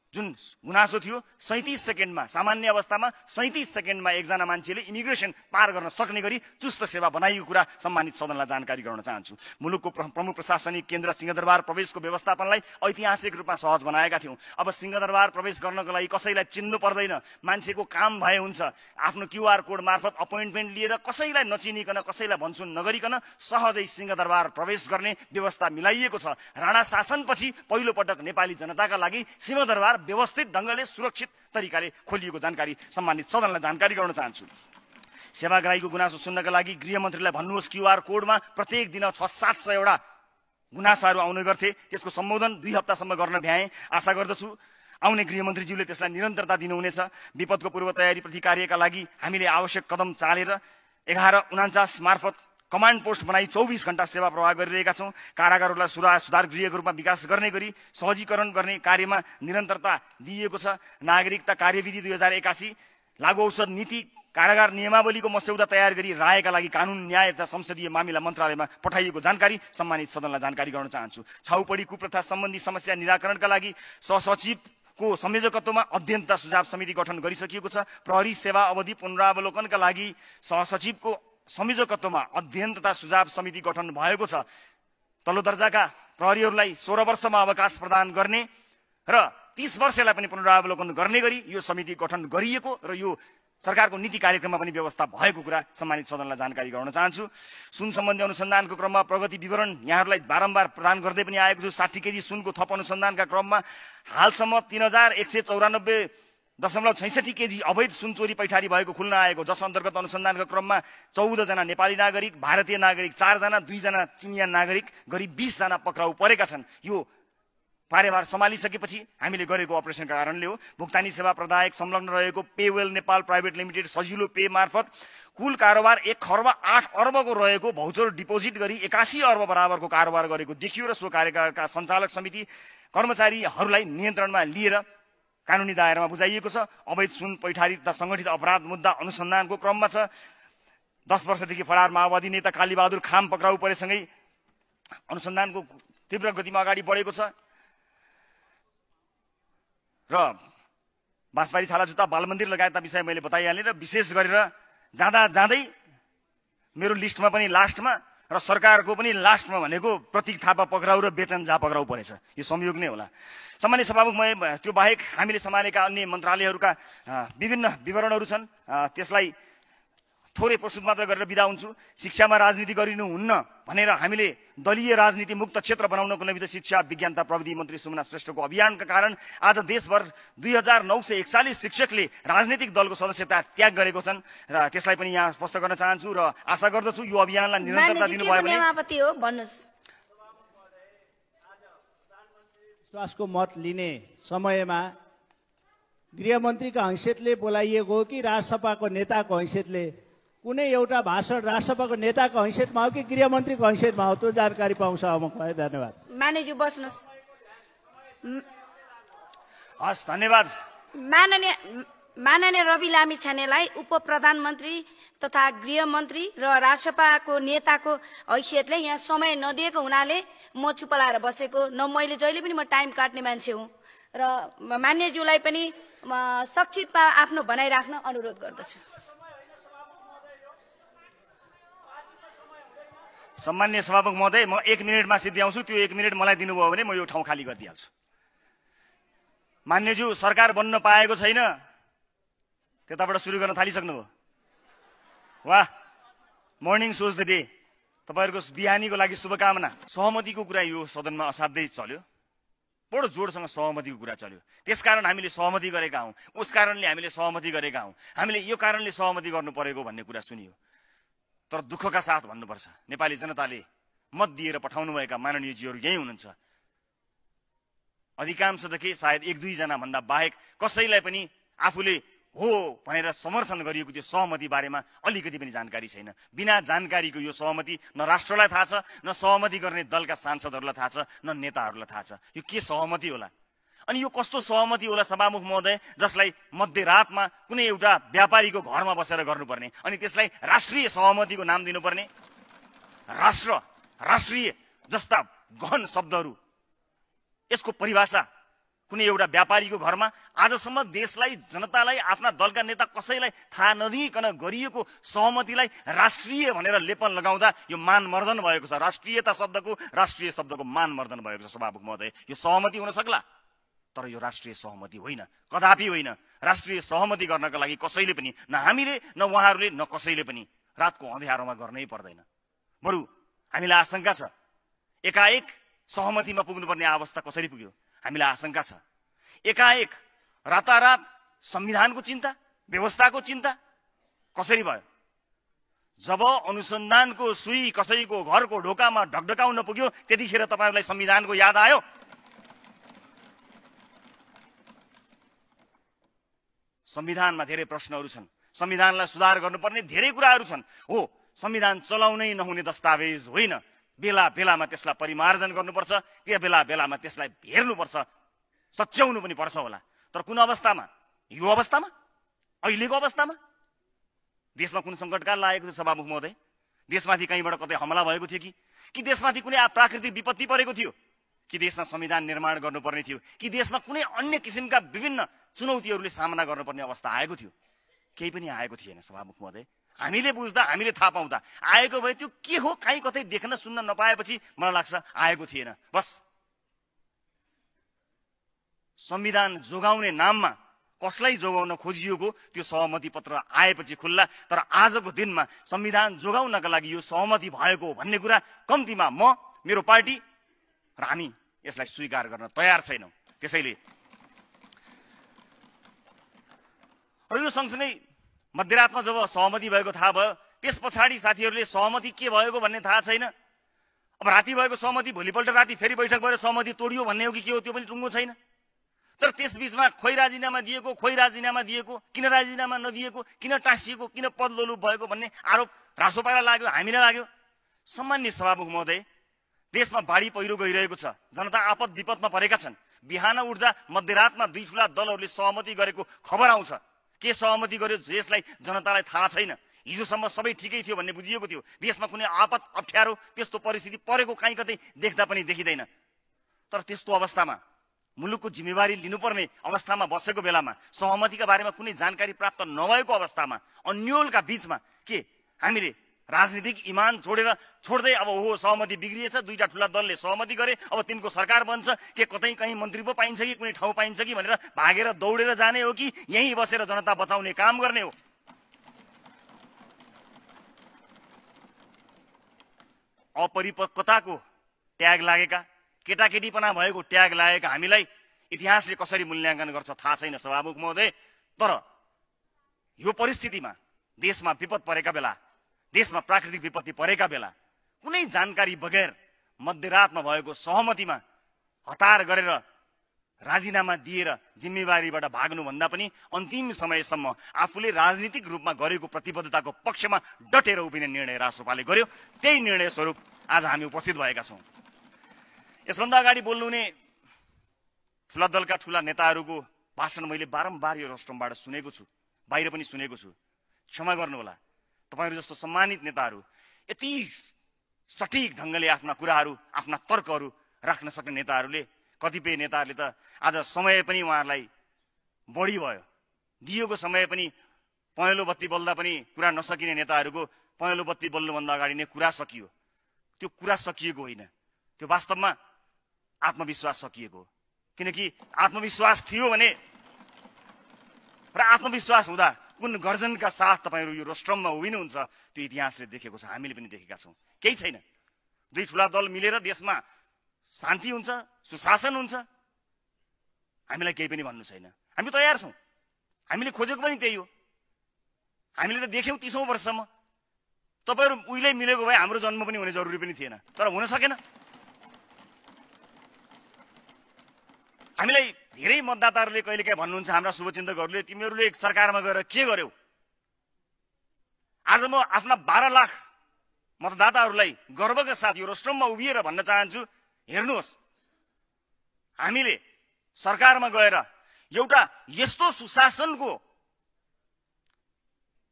जुन गुनासो थियो 37 सेकेन्डमा, सामान्य अवस्थामा 37 सेकेन्डमा एकजना मान्छेले इमिग्रेसन पार गर्न सक्ने गरी चुस्त सेवा बनाइएको कुरा सम्मानित सदनलाई जानकारी गराउन चाहन्छु। मुलुकको प्रमुख प्रशासनिक केन्द्र सिंहदरबार प्रवेशको व्यवस्थापनलाई ऐतिहासिक रूपमा सहज बनाएका थियौँ। अब सिंहदरबार प्रवेश गर्नको लागि कसैलाई चिन्नु पर्दैन, मान्छेको काम भए हुन्छ। आफ्नो QR कोड मार्फत अपोइन्टमेन्ट लिएर कसैलाई नचिनिकन, कसैलाई भन्छुन नगरिकन सहजै सिंहदरबार प्रवेश गर्ने व्यवस्था मिलाइएको छ। राणा शासनपछि पहिलो पटक नेपाली जनताका लागि सिंहदरबार व्यवस्थित ढंगले सुरक्षित तरिकाले खोलिएको जानकारी सम्मानित सदनलाई जानकारी गराउन चाहन्छु। सेवाग्राहीको गुनासो सुन्नका लागि गृहमन्त्रीलाई भन्नुहोस् QR कोडमा प्रत्येक दिन 600-700 वटा गुनासाहरू आउने गर्थे, त्यसको सम्बोधन 2 हप्तासम्म गर्न भ्याए। आशा गर्दछु आउने गृहमन्त्रीज्यूले त्यसलाई निरन्तरता दिनुहुनेछ। विपदको पूर्व तयारी प्रति कार्यका लागि हामीले आवश्यक कदम चालेर 1149 मार्फत कमान्ड पोस्ट बनाई 24 घण्टा सेवा प्रवाह गरिरहेका छौँ। कारागारहरूलाई सुधार गृहको रूपमा विकास गर्ने गरी सहजीकरण गर्ने कार्यमा निरन्तरता दिइएको छ। नागरिकता कार्यविधि 2081, लागू औषध नीति, कारागार नियमावलीको मस्यौदा तयार गरी रायका लागि कानुन न्याय तथा संसदीय मामिला मन्त्रालयमा पठाइएको जानकारी सम्मानित सदनलाई जानकारी गराउन चाहन्छु। छाउपडी कुप्रथा सम्बन्धी समस्या निराकरणका लागि सहसचिवको संयोजकत्वमा अध्ययन तथा सुझाव समिति गठन गरिसकिएको छ। प्रहरी सेवा अवधि पुनरावलोकनका लागि सहसचिवको संयोजकत्वमा अध्ययन तथा सुझाव समिति गठन भएको छ। तल्लो दर्जाका प्रहरीहरूलाई 16 वर्षमा अवकाश प्रदान गर्ने र 30 वर्षलाई पनि पुनरावलोकन गर्ने गरी यो समिति गठन गरिएको र यो सरकारको नीति कार्यक्रममा पनि व्यवस्था भएको कुरा सम्मानित सदनलाई जानकारी गराउन चाहन्छु। सुन सम्बन्धी अनुसन्धानको क्रममा प्रगति विवरण यहाँहरूलाई बारम्बार प्रदान गर्दै पनि आएको छु। 60 केजी सुनको थप अनुसन्धानका क्रममा हालसम्म 3194.66 केजी अवैध सुन चोरी पैठारी भएको खुल्न आएको, जस अन्तर्गत अनुसन्धानका क्रममा 14 जना नेपाली नागरिक, भारतीय नागरिक 4 जना, 2 जना चिनिया नागरिक गरी 20 जना पक्राउ परेका छन्। यो कार्यभार सम्हालिसकेपछि हामीले गरेको अपरेसनका कारणले हो। भुक्तानी सेवा प्रदायक संलग्न रहेको पेवेल नेपाल प्राइभेट लिमिटेड सजिलो पे मार्फत कुल कारोबार 1 खर्ब 8 अर्बको रहेको भौचर डिपोजिट गरी 81 अर्ब बराबरको कारोबार गरेको देखियो र सो कार्यकालका सञ्चालक समिति कर्मचारीहरूलाई नियन्त्रणमा लिएर कानुनी दायरामा बुझाइएको छ। अवैध सुन पैठारी तथा संगठित अपराध मुद्दा अनुसन्धानको क्रममा छ। 10 वर्षदेखि फरार माओवादी नेता कालीबहादुर खाम पक्राउ परेसँगै अनुसन्धानको तीव्र गतिमा अगाडि बढेको छ र बाँसबारी छाला जुत्ता बालमन्दिर लगायतका विषय मैले बताइहालेँ र विशेष गरेर जाँदै मेरो लिस्टमा पनि लास्टमा र सरकारको पनि लास्टमा भनेको प्रतीक थापा पक्राउ र बेचन झा पक्राउ परेछ। यो संयोग नै होला। सामान्य सभामुख त्यो बाहेक हामीले सम्हालेका अन्य मन्त्रालयहरूका विभिन्न विवरणहरू छन्, त्यसलाई थोरै प्रस्तुत मात्र गरेर बिदा हुन्छु। शिक्षामा राजनीति गरिनुहुन्न भनेर हामीले दलीय राजनीति मुक्त क्षेत्र बनाउनको निमित्त शिक्षा विज्ञानता प्रविधि मन्त्री सुमना श्रेष्ठको अभियानका कारण आज देशभर 2941 शिक्षकले राजनीतिक दलको सदस्यता त्याग गरेको छन् र त्यसलाई पनि यहाँ स्पष्ट गर्न चाहन्छु र आशा गर्दछु यो अभियानलाई निरन्तरता दिनुभयो भने। विश्वासको मत लिने समयमा गृहमन्त्रीका हैसियतले बोलाइएको हो कि राजसभाको नेताको हैसियतले कुनै एउटा भाषण राष्ट्रसभाको नेताको हैसियतमा हो कि गृहमन्त्रीको हैसियतमा हो, त्यो जानकारी पाउँछ अमुक भयो। धन्यवाद। मान्यज्यू बस्नुहोस्। हस्, धन्यवाद। माननीय रवि लामिछानेलाई उप प्रधानमन्त्री तथा गृहमन्त्री र राष्ट्रसभाको नेताको हैसियतले यहाँ समय नदिएको हुनाले म चुप लाएर बसेको। न मैले जहिले पनि म टाइम काट्ने मान्छे हुँ र मान्यज्यूलाई पनि संक्षिप्तमा आफ्नो भनाइ राख्न अनुरोध गर्दछु। सम्माननीय सभामुख महोदय, म 1 मिनेटमा सिद्ध्याउँछु। त्यो 1 मिनेट मलाई दिनुभयो भने म यो ठाउँ खाली गरिदिहाल्छु। मान्यज्यू, सरकार बन्न पाएको छैन, त्यताबाट सुरु गर्न थालिसक्नुभयो। वाह, मर्निङ सोज द डे। तपाईँहरूको बिहानीको लागि शुभकामना। सहमतिको कुरा यो सदनमा असाध्यै चल्यो, बडो जोडसँग सहमतिको कुरा चल्यो। त्यसकारण हामीले सहमति गरेका हौँ, उस कारणले हामीले सहमति गरेका हौँ, हामीले यो कारणले सहमति गर्नु परेको भन्ने कुरा सुनियो। तर दुःखका साथ भन्नुपर्छ, नेपाली जनताले मत दिएर पठाउनुभएका माननीयजीहरू यही हुनुहुन्छ। अधिकांशदेखि सायद 1-2 जना भन्दा बाहेक कसैलाई पनि आफूले हो भनेर समर्थन गरिएको त्यो सहमति बारेमा अलिकति पनि जानकारी छैन। बिना जानकारीको यो सहमति न राष्ट्रलाई थाहा छ, न सहमति गर्ने दलका सांसदहरूलाई थाहा छ, न नेताहरूलाई थाहा छ। यो के सहमति होला? अनि यो कस्तो सहमति होला सभामुख महोदय, जसलाई मध्यरातमा कुनै एउटा व्यापारीको घरमा बसेर गर्नुपर्ने अनि त्यसलाई राष्ट्रिय सहमतिको नाम दिनुपर्ने? राष्ट्र, राष्ट्रिय जस्ता गहन शब्दहरू, यसको परिभाषा कुनै एउटा व्यापारीको घरमा आजसम्म देशलाई, जनतालाई, आफ्ना दलका नेता कसैलाई थाहा नदिइकन गरिएको सहमतिलाई राष्ट्रिय भनेर लेपन लगाउँदा यो मानमर्दन भएको छ। राष्ट्रियता शब्दको, राष्ट्रिय शब्दको मानमर्दन भएको छ सभामुख महोदय। यो सहमति हुन सक्ला, तर यो राष्ट्रिय सहमति होइन, कदापि होइन। राष्ट्रिय सहमति गर्नका लागि कसैले पनि, न हामीले, न उहाँहरूले, न कसैले पनि रातको अँध्यारोमा गर्नै पर्दैन। बरु हामीलाई आशंका छ, एकाएक सहमतिमा पुग्नुपर्ने अवस्था कसरी पुग्यो? हामीलाई आशंका छ एकाएक रातारात संविधानको चिन्ता, व्यवस्थाको चिन्ता कसरी भयो? जब अनुसन्धानको सुई कसैको घरको ढोकामा ढकढकाउन पुग्यो, त्यतिखेर तपाईहरुलाई संविधानको याद आयो? संविधानमा धेरै प्रश्नहरू छन्, संविधानलाई सुधार गर्नुपर्ने धेरै कुराहरू छन्। हो, संविधान चलाउनै नहुने दस्तावेज होइन, बेला बेलामा त्यसलाई परिमार्जन गर्नुपर्छ, त्यो बेला बेलामा त्यसलाई हेर्नुपर्छ, सच्याउनु पनि पर्छ होला। तर कुन अवस्थामा? यो अवस्थामा, अहिलेको अवस्थामा देशमा कुन संकटकाल लागेको छ सभामुख महोदय? देशमाथि कहीँबाट कतै हमला भएको थियो कि देशमाथि कुनै प्राकृतिक विपत्ति परेको थियो कि देशमा संविधान निर्माण गर्नुपर्ने थियो कि देशमा कुनै अन्य किसिमका विभिन्न चुनौतीहरूले सामना गर्नुपर्ने अवस्था आएको थियो? केही पनि आएको थिएन सभामुख महोदय। हामीले बुझ्दा, हामीले थाहा पाउँदा आएको भए त्यो के हो कहीँ कतै देख्न सुन्न नपाएपछि मलाई लाग्छ आएको थिएन। बस संविधान जोगाउने नाममा कसलाई जोगाउन खोजिएको त्यो सहमति पत्र आएपछि खुल्ला। तर आजको दिनमा संविधान जोगाउनका लागि यो सहमति भएको भन्ने कुरा कम्तीमा म, मेरो पार्टी र हामी यसलाई स्वीकार गर्न तयार छैनौं। त्यसैले र यो सँगसँगै मध्यरातमा जब सहमति भएको थाहा भयो, त्यस पछाडि साथीहरूले सहमति के भएको भन्ने थाहा छैन। अब राति भएको सहमति भोलिपल्ट राति फेरि बैठक भएर सहमति तोडियो भन्ने हो कि के हो त्यो पनि टुङ्गो छैन। तर त्यसबीचमा खोइ राजीनामा दिएको, खोइ राजीनामा दिएको, किन राजीनामा नदिएको, किन टाँसिएको, किन पदलोलुप भएको भन्ने आरोप रासोपालाई लाग्यो, हामीलाई लाग्यो। सम्माननीय सभामुख महोदय, देशमा बाढी पहिरो गइरहेको छ, जनता आपद विपदमा परेका छन्। बिहान उठ्दा मध्यरातमा दुई ठूला दलहरूले सहमति गरेको खबर आउँछ। के सहमति गर्यो देशलाई, जनतालाई थाहा छैन। हिजोसम्म सबै ठिकै थियो भन्ने बुझिएको थियो। देशमा कुनै आपद अप्ठ्यारो त्यस्तो परिस्थिति परेको कहीँ कतै देख्दा पनि देखिँदैन। तर त्यस्तो अवस्थामा, मुलुकको जिम्मेवारी लिनुपर्ने अवस्थामा बसेको बेलामा, सहमतिका बारेमा कुनै जानकारी प्राप्त नभएको अवस्थामा, अन्योलका बीचमा के हामीले राजनीतिक इमान छोड्दै अब हो सहमति बिग्रिएछ, दुईटा ठूला दलले सहमति गरे, अब तिनको सरकार बन्छ, के कतै कहीँ मन्त्री पो पाइन्छ कि कुनै ठाउँ पाइन्छ कि भनेर भागेर दौडेर जाने हो कि यहीँ बसेर जनता बचाउने काम गर्ने हो? अपरिपक्वताको ट्याग लागेका, केटाकेटीपना भएको ट्याग लागेका हामीलाई इतिहासले कसरी मूल्याङ्कन गर्छ थाहा छैन सभामुख महोदय। तर यो परिस्थितिमा, देशमा विपद परेका बेला, देशमा प्राकृतिक विपत्ति परेका बेला कुनै जानकारी बगैर मध्यरातमा भएको सहमतिमा हतार गरेर राजीनामा दिएर जिम्मेवारीबाट भाग्नुभन्दा पनि अन्तिम समयसम्म आफूले राजनीतिक रूपमा गरेको प्रतिबद्धताको पक्षमा डटेर उभिने निर्णय रासोपाले गर्यो। त्यही निर्णय स्वरूप आज हामी उपस्थित भएका छौँ। यसभन्दा अगाडि बोल्नुहुने ठुला दलका ठुला नेताहरूको भाषण मैले बारम्बार यो रस्टमबाट सुनेको छु, बाहिर पनि सुनेको छु। क्षमा गर्नुहोला, तपाईहरू जस्तो सम्मानित नेताहरू, यति सठिक ढङ्गले आफ्ना कुराहरू, आफ्ना तर्कहरू राख्न सक्ने नेताहरूले, कतिपय नेताहरूले त आज समय पनि उहाँहरूलाई बढी भयो, दिएको समय पनि पहेँलो बत्ती बल्दा पनि कुरा नसकिने नेताहरूको पहेँलो बत्ती बल्नुभन्दा अगाडि नै कुरा सकियो। त्यो कुरा सकिएको होइन, त्यो वास्तवमा आत्मविश्वास सकिएको हो। किनकि आत्मविश्वास थियो भने र आत्मविश्वास हुँदा कुन गर्जनका साथ तपाईहरू यो रोस्ट्रममा उभिनुहुन्छ त्यो इतिहासले देखेको छ, हामीले पनि देखेका छौँ। केही छैन, दुई ठुला दल मिलेर देशमा शान्ति हुन्छ, सुशासन हुन्छ, हामीलाई केही पनि भन्नु छैन। हामी तयार छौँ, हामीले खोजेको पनि त्यही हो। हामीले त देख्यौँ 30औं वर्षसम्म। तपाईहरू उहिले मिलेको भए हाम्रो जन्म पनि हुने जरुरी पनि थिएन, तर हुन सकेन। हामीलाई धेरै मतदाताहरूले कहिलेकाहीँ भन्नुहुन्छ, हाम्रा शुभचिन्तकहरूले, तिमीहरूले सरकारमा गएर के गर्यौ? आज म आफ्ना 12 लाख मतदाताहरूलाई गर्वका साथ यो रोस्ट्रममा उभिएर भन्न चाहन्छु, हेर्नुहोस्, हामीले सरकारमा गएर एउटा यस्तो सुशासनको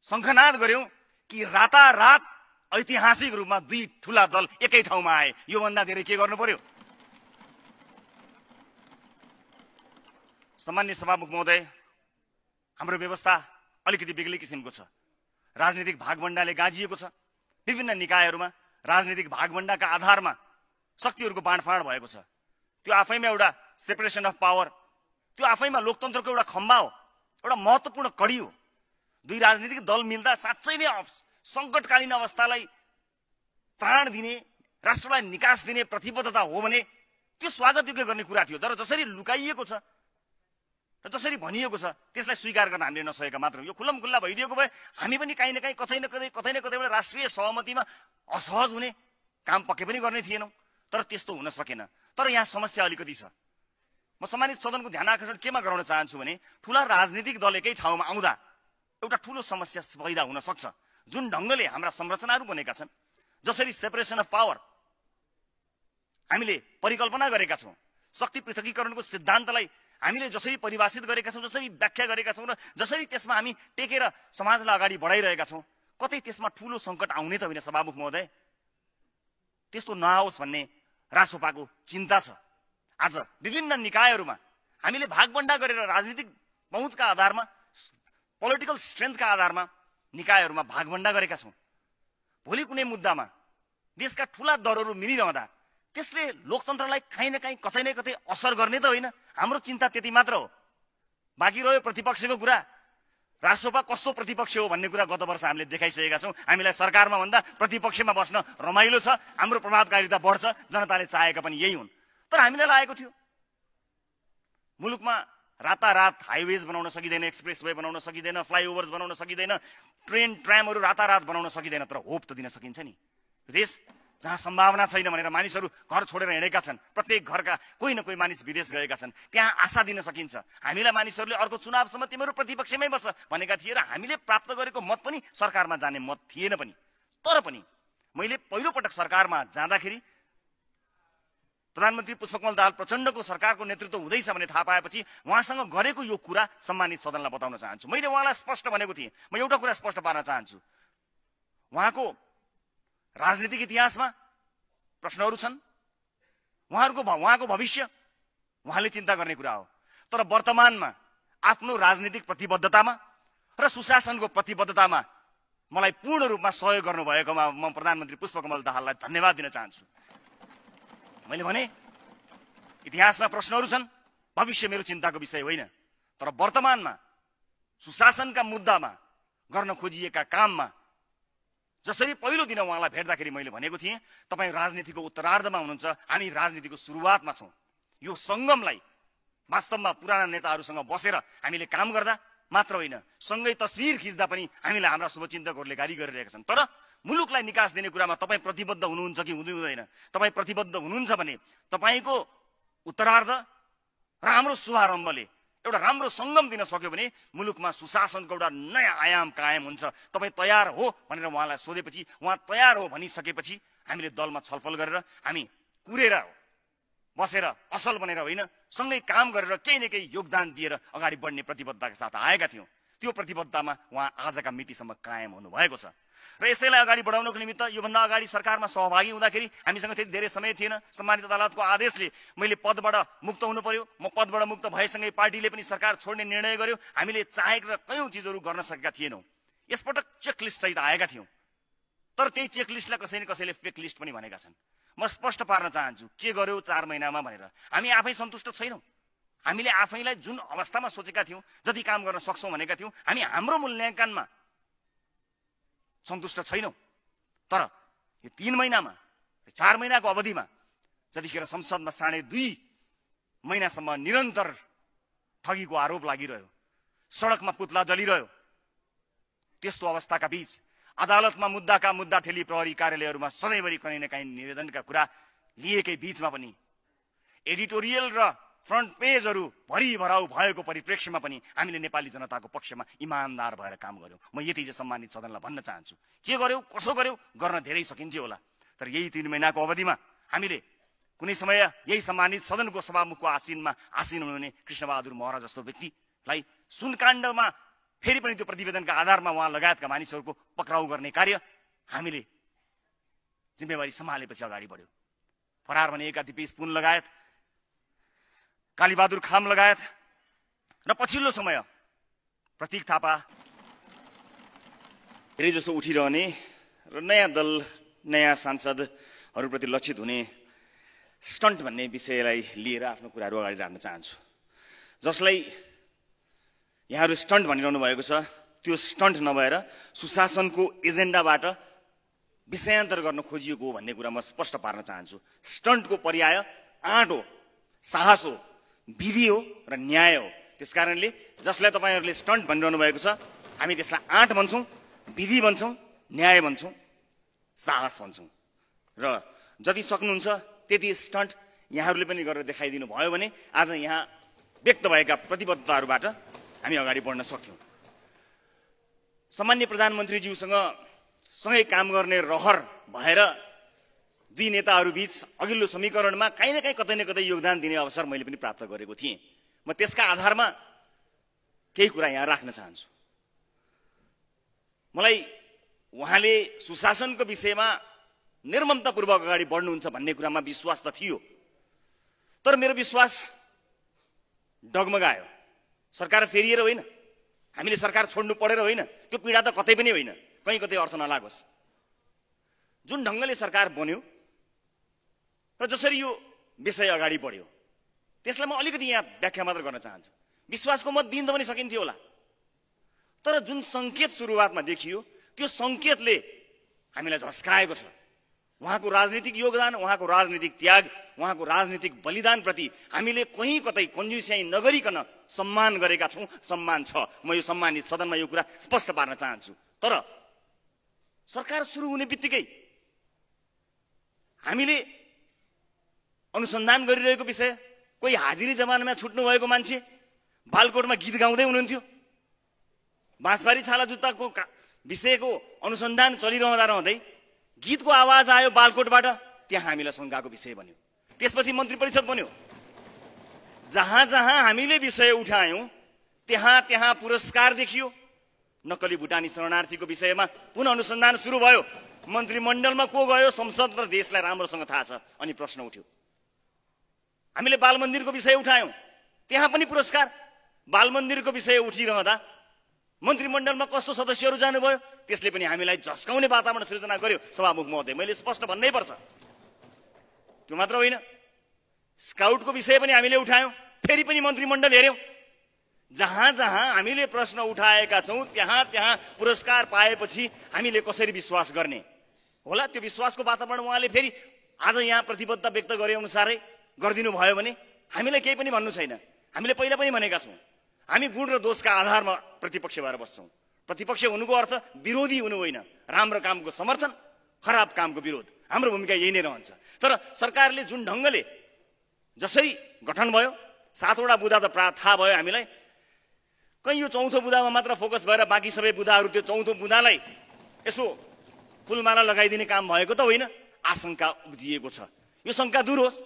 शङ्खनाद गर्यौं कि रातारात ऐतिहासिक रूपमा दुई ठुला दल एकै ठाउँमा आए। योभन्दा धेरै के गर्नु पर्यो? सम्माननीय सभामुख महोदय, हाम्रो व्यवस्था अलिकति बेग्लै किसिमको छ। राजनीतिक भागभण्डाले गाजिएको छ। विभिन्न निकायहरूमा राजनीतिक भागभण्डाका आधारमा शक्तिहरूको बाँडफाँड भएको छ। त्यो आफैमा एउटा सेपरेसन अफ पावर, त्यो आफैमा लोकतन्त्रको एउटा खम्बा हो, एउटा महत्त्वपूर्ण कडी हो। दुई राजनीतिक दल मिल्दा साँच्चै नै सङ्कटकालीन अवस्थालाई त्राण दिने, राष्ट्रलाई निकास दिने प्रतिबद्धता हो भने त्यो स्वागतयोग्य गर्ने कुरा थियो। तर जसरी लुकाइएको छ र जसरी भनिएको छ त्यसलाई स्वीकार गर्न हामीले नसकेका मात्र। यो खुल्लमखुल्ला भइदिएको भए हामी पनि कहीँ न कहीँ कतै न कतै एउटा राष्ट्रिय सहमतिमा असहज हुने काम पक्कै पनि गर्ने थिएनौँ। तर त्यस्तो हुन सकेन। तर यहाँ समस्या अलिकति छ। म सम्मानित सदनको ध्यान आकर्षण केमा गराउन चाहन्छु भने ठुला राजनीतिक दल एकै ठाउँमा आउँदा एउटा ठुलो समस्या पैदा हुन सक्छ। जुन ढङ्गले हाम्रा संरचनाहरू बनेका छन्, जसरी सेपरेसन अफ पावर हामीले परिकल्पना गरेका छौँ, शक्ति पृथकीकरणको सिद्धान्तलाई हामीले जसरी परिभाषित गरेका छौँ, जसरी व्याख्या गरेका छौँ र जसरी त्यसमा हामी टेकेर समाजलाई अगाडि बढाइरहेका छौँ, कतै त्यसमा ठुलो सङ्कट आउने त होइन सभामुख महोदय? त्यस्तो नआओस् भन्ने रासोपाको चिन्ता छ। आज विभिन्न निकायहरूमा हामीले भागभण्डा गरेर राजनीतिक पहुँचका आधारमा, पोलिटिकल स्ट्रेन्थका आधारमा निकायहरूमा भागभण्डा गरेका छौँ। भोलि कुनै मुद्दामा देशका ठुला दरहरू मिलिरहँदा त्यसले लोकतन्त्रलाई कहीँ न कहीँ कतै न कतै असर गर्ने त होइन। हाम्रो चिन्ता त्यति मात्र हो। बाँकी रह्यो प्रतिपक्षको कुरा। रासोपा कस्तो प्रतिपक्ष हो भन्ने कुरा गत वर्ष हामीले देखाइसकेका छौँ। हामीलाई सरकारमा भन्दा प्रतिपक्षमा बस्न रमाइलो छ, हाम्रो प्रभावकारिता बढ्छ, जनताले चाहेका पनि यही हुन्। तर हामीलाई लागेको थियो मुलुकमा रातारात हाइवेज बनाउन सकिँदैन, एक्सप्रेसवे बनाउन सकिँदैन, फ्लाइओभर्स बनाउन सकिँदैन, ट्रेन ट्रामहरू रातारात बनाउन सकिँदैन। तर होप त दिन सकिन्छ नि। देश जहाँ सम्भावना छैन भनेर मानिसहरू घर छोडेर हिँडेका छन्, प्रत्येक घरका कोही न कोही मानिस विदेश गएका छन्, त्यहाँ आशा दिन सकिन्छ। हामीलाई मानिसहरूले अर्को चुनावसम्म तिमीहरू प्रतिपक्षमै बस भनेका थिए र हामीले प्राप्त गरेको मत पनि सरकारमा जाने मत थिएन पनि। तर पनि मैले पहिलोपटक सरकारमा जाँदाखेरि प्रधानमन्त्री पुष्पकमल दाहाल प्रचण्डको सरकारको नेतृत्व हुँदैछ भन्ने थाहा पाएपछि उहाँसँग गरेको यो कुरा सम्मानित सदनलाई बताउन चाहन्छु। मैले उहाँलाई स्पष्ट भनेको थिएँ, म एउटा कुरा स्पष्ट पार्न चाहन्छु। उहाँको राजनीतिक इतिहासमा प्रश्नहरू छन्, उहाँको भविष्य उहाँले चिन्ता गर्ने कुरा हो। तर वर्तमानमा आफ्नो राजनीतिक प्रतिबद्धतामा र सुशासनको प्रतिबद्धतामा मलाई पूर्ण रूपमा सहयोग गर्नुभएकोमा म प्रधानमन्त्री पुष्पकमल दाहाललाई धन्यवाद दिन चाहन्छु। मैले भने इतिहासमा प्रश्नहरू छन्, भविष्य मेरो चिन्ताको विषय होइन। तर वर्तमानमा सुशासनका मुद्दामा गर्न खोजिएका काममा जसरी पहिलो दिन उहाँलाई भेट्दाखेरि मैले भनेको थिएँ, तपाईँ राजनीतिको उत्तरार्धमा हुनुहुन्छ, हामी राजनीतिको सुरुवातमा छौँ। यो सङ्गमलाई वास्तवमा पुराना नेताहरूसँग बसेर हामीले काम गर्दा मात्र होइन, सँगै तस्विर खिच्दा पनि हामीलाई हाम्रा शुभचिन्तकहरूले गाली गरिरहेका छन्। तर मुलुकलाई निकास दिने कुरामा तपाईँ प्रतिबद्ध हुनुहुन्छ कि हुँदैन? तपाईँ प्रतिबद्ध हुनुहुन्छ भने तपाईँको उत्तरार्ध र हाम्रो शुभारम्भले एउटा राम्रो सङ्गम दिन सक्यो भने मुलुकमा सुशासनको एउटा नयाँ आयाम कायम हुन्छ। तपाईँ तयार हो भनेर उहाँलाई सोधेपछि उहाँ तयार हो भनिसकेपछि हामीले दलमा छलफल गरेर हामी कुरेर बसेर असल बनेर होइन, सँगै काम गरेर केही न केही योगदान दिएर अगाडि बढ्ने प्रतिबद्धताका साथ आएका थियौँ। त्यो प्रतिबद्धतामा उहाँ आजका मितिसम्म कायम हुनुभएको छ र यसैलाई अगाडि बढाउनको निमित्त योभन्दा अगाडि सरकारमा सहभागी हुँदाखेरि हामीसँग त्यति धेरै समय थिएन। सम्मानित अदालतको आदेशले मैले पदबाट मुक्त हुनु पर्यो। म पदबाट मुक्त भएसँगै पार्टीले पनि सरकार छोड्ने निर्णय गर्यो। हामीले चाहेका कयौँ चिजहरू गर्न सकेका थिएनौँ। यसपटक चेकलिस्ट सहित आएका थियौँ, तर त्यही चेकलिस्टलाई कसैले फेक लिस्ट पनि भनेका छन्। म स्पष्ट पार्न चाहन्छु के गर्यो 4 महिनामा भनेर। हामी आफै सन्तुष्ट छैनौँ। हामीले आफैलाई जुन अवस्थामा सोचेका थियौँ, जति काम गर्न सक्छौँ भनेका थियौँ, हामी हाम्रो मूल्याङ्कनमा सन्तुष्ट छैनौँ। तर यो 3 महिनामा 4 महिनाको अवधिमा जतिखेर संसदमा 2.5 महिनासम्म निरन्तर ठगीको आरोप लागिरह्यो, सडकमा पुतला जलिरह्यो, त्यस्तो अवस्थाका बीच अदालतमा मुद्दा ठेली प्रहरी कार्यालयहरूमा सधैँभरि कुनै न कुनै निवेदनका कुरा लिएकै बीचमा पनि एडिटोरियल र फ्रन्ट पेजहरू भरिभराउ भएको परिप्रेक्ष्यमा पनि हामीले नेपाली जनताको पक्षमा इमानदार भएर काम गर्यौँ। म यति चाहिँ सम्मानित सदनलाई भन्न चाहन्छु। के गर्यौ कसो गर्यौ गर्न धेरै सकिन्थ्यो होला, तर यही 3 महिनाको अवधिमा हामीले कुनै समय यही सम्मानित सदनको सभामुखको आसीन हुनुहुने कृष्णबहादुर महरा जस्तो व्यक्तिलाई सुनकाण्डमा फेरि पनि त्यो प्रतिवेदनका आधारमा उहाँ लगायतका मानिसहरूको पक्राउ गर्ने कार्य हामीले जिम्मेवारी सम्हालेपछि अगाडि बढ्यो। फरार भनिएका दिपेश पुन लगायत, कालीबहादुर खाम लगायत र पछिल्लो समय प्रतीक थापा धेरै जसो उठिरहने र नयाँ दल नयाँ सांसदहरूप्रति लक्षित हुने स्टन्ट भन्ने विषयलाई लिएर आफ्नो कुराहरू अगाडि राख्न चाहन्छु। जसलाई यहाँहरू स्टन्ट भनिरहनु भएको छ, त्यो स्टन्ट नभएर सुशासनको एजेन्डाबाट विषयान्तर गर्न खोजिएको हो भन्ने कुरा म स्पष्ट पार्न चाहन्छु। स्टन्टको पर्याय आँट हो, साहस हो, विधि हो र न्याय हो। त्यसकारणले जसलाई तपाईँहरूले स्टन्ट भनिरहनु भएको छ, हामी त्यसलाई आँट भन्छौँ, विधि भन्छौँ, न्याय भन्छौँ, साहस भन्छौँ। र जति सक्नुहुन्छ त्यति स्टन्ट यहाँहरूले पनि गरेर देखाइदिनु भयो भने आज यहाँ व्यक्त भएका प्रतिबद्धताहरूबाट हामी अगाडि बढ्न सक्यौँ। सामान्य प्रधानमन्त्रीज्यूसँग सँगै काम गर्ने रहर भएर दुई नेताहरू बीच अघिल्लो समीकरणमा कहीँ न कहीँ कतै न कतै योगदान दिने अवसर मैले पनि प्राप्त गरेको थिएँ। म त्यसका आधारमा केही कुरा यहाँ राख्न चाहन्छु। मलाई उहाँले सुशासनको विषयमा निर्ममतापूर्वक अगाडि बढ्नुहुन्छ भन्ने कुरामा विश्वास त थियो, तर मेरो विश्वास डगमगायो। सरकार फेरिएर होइन, हामीले सरकार छोड्नु परेर होइन, त्यो पीडा त कतै पनि होइन, कहीँ कतै अर्थ नलागोस्। जुन ढङ्गले सरकार बन्यो र जसरी यो विषय अगाडि बढ्यो त्यसलाई म अलिकति यहाँ व्याख्या मात्र गर्न चाहन्छु। विश्वासको मत दिन त पनि सकिन्थ्यो होला, तर जुन सङ्केत सुरुवातमा देखियो त्यो सङ्केतले हामीलाई झस्काएको छ। उहाँको राजनीतिक योगदान, उहाँको राजनीतिक त्याग, उहाँको राजनीतिक बलिदानप्रति हामीले कहीँ कतै कन्जुस्याइ नगरिकन सम्मान गरेका छौँ, सम्मान छ। म यो सम्मानित सदनमा यो कुरा स्पष्ट पार्न चाहन्छु। तर सरकार सुरु हुने बित्तिकै हामीले अनुसन्धान गरिरहेको विषय, कोही हाजिरी जमानामा छुट्नु भएको मान्छे बालकोटमा गीत गाउँदै हुनुहुन्थ्यो, बाँसबारी छाला जुत्ताको विषयको अनुसन्धान चलिरहँदै गीतको आवाज आयो बालकोटबाट, त्यहाँ हामीलाई शङ्काको विषय बन्यो। त्यसपछि मन्त्री परिषद बन्यो। जहाँ जहाँ हामीले विषय उठायौँ त्यहाँ त्यहाँ पुरस्कार देखियो। नक्कली भुटानी शरणार्थीको विषयमा पुनः अनुसन्धान सुरु भयो। मन्त्रीमण्डलमा को गयो, संसद र देशलाई राम्रोसँग थाहा छ। अनि प्रश्न उठ्यो, हामीले बाल मन्दिरको विषय उठायौँ, त्यहाँ पनि पुरस्कार। बाल मन्दिरको विषय उठिरहँदा मन्त्रीमण्डलमा कस्तो सदस्यहरू जानुभयो, त्यसले पनि हामीलाई झस्काउने वातावरण सृजना गर्यो। सभामुख महोदय, मैले स्पष्ट भन्नै पर्छ। त्यो मात्र होइन, स्काउटको विषय पनि हामीले उठायौँ, फेरि पनि मन्त्रीमण्डल हेऱ्यौँ। जहाँ जहाँ हामीले प्रश्न उठाएका छौँ त्यहाँ त्यहाँ पुरस्कार पाएपछि हामीले कसरी विश्वास गर्ने होला? त्यो विश्वासको वातावरण उहाँले फेरि आज यहाँ प्रतिबद्धता व्यक्त गरे अनुसारै गरिदिनु भयो भने हामीलाई केही पनि भन्नु छैन। हामीले पहिला पनि भनेका छौँ, हामी गुण र दोषका आधारमा प्रतिपक्ष भएर बस्छौँ। प्रतिपक्ष हुनुको अर्थ विरोधी हुनु होइन, राम्रो कामको समर्थन, खराब कामको विरोध। हाम्रो भूमिका यही नै रहन्छ। तर सरकारले जुन ढङ्गले जसरी गठन भयो, 7वटा बुँदा त थाहा भयो हामीलाई। कहीँ यो चौथो बुँदामा मात्र फोकस भएर बाँकी सबै बुँदाहरू त्यो चौथो बुँदालाई यसो फुलमाला लगाइदिने काम भएको त होइन, आशंका उब्जिएको छ। यो शङ्का दूर होस्।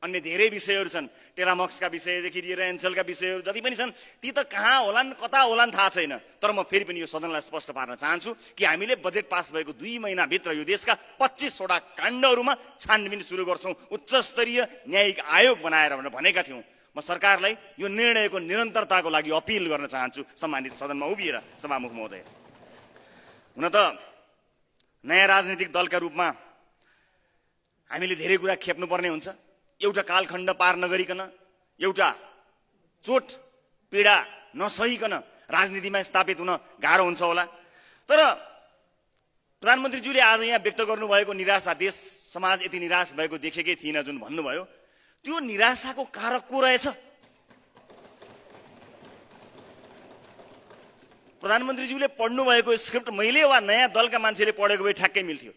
अन्य धेरै विषयहरू छन्, टेरामक्सका विषयदेखि लिएर एन्सेलका विषयहरू जति पनि छन्, ती त कहाँ होलान् कता होलान् थाहा छैन। तर म फेरि पनि यो सदनलाई स्पष्ट पार्न चाहन्छु कि हामीले बजेट पास भएको 2 महिनाभित्र यो देशका 25वटा काण्डहरूमा छानबिन सुरु गर्छौँ, उच्च स्तरीय न्यायिक आयोग बनाएर भनेका थियौँ। म सरकारलाई यो निर्णयको निरन्तरताको लागि अपिल गर्न चाहन्छु सम्मानित सदनमा उभिएर सभामुख महोदय। हुन त नयाँ राजनीतिक दलका रूपमा हामीले धेरै कुरा खेप्नुपर्ने हुन्छ। एउटा कालखण्ड पार नगरिकन, एउटा चोट पीडा नसहिकन राजनीतिमा स्थापित हुन गाह्रो हुन्छ होला। तर प्रधानमन्त्रीज्यूले आज यहाँ व्यक्त गर्नुभएको निराशा, देश समाज यति निराश भएको देखेकै थिइन जुन भन्नुभयो, त्यो निराशाको कारक को रहेछ? प्रधानमन्त्रीज्यूले पढ्नु भएको स्क्रिप्ट मैले वा नयाँ दलका मान्छेले पढेको भए ठ्याक्कै मिल्थ्यो।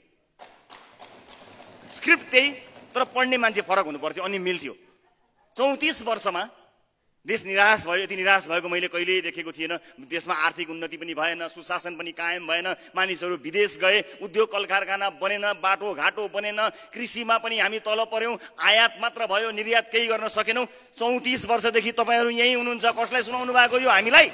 स्क्रिप्ट त्यही, तर पढ्ने मान्छे फरक हुनु पर्थ्यो अनि मिल्थ्यो। 34 वर्षमा देश निराश भयो। यति निराश भएको मैले कहिल्यै देखेको थिएन। देशमा आर्थिक उन्नति पनि भएन, सुशासन पनि कायम भएन, मानिसहरू विदेश गए, उद्योग कल कारखाना बनेन, बाटो घाटो बनेन, कृषिमा पनि हामी तल पर्यौं, आयात मात्र भयो, निर्यात केही गर्न सकेनौं। 34 वर्षदेखि तपाईहरू यही हुनुहुन्छ। कसलाई सुनाउनु भएको यो हामीलाई?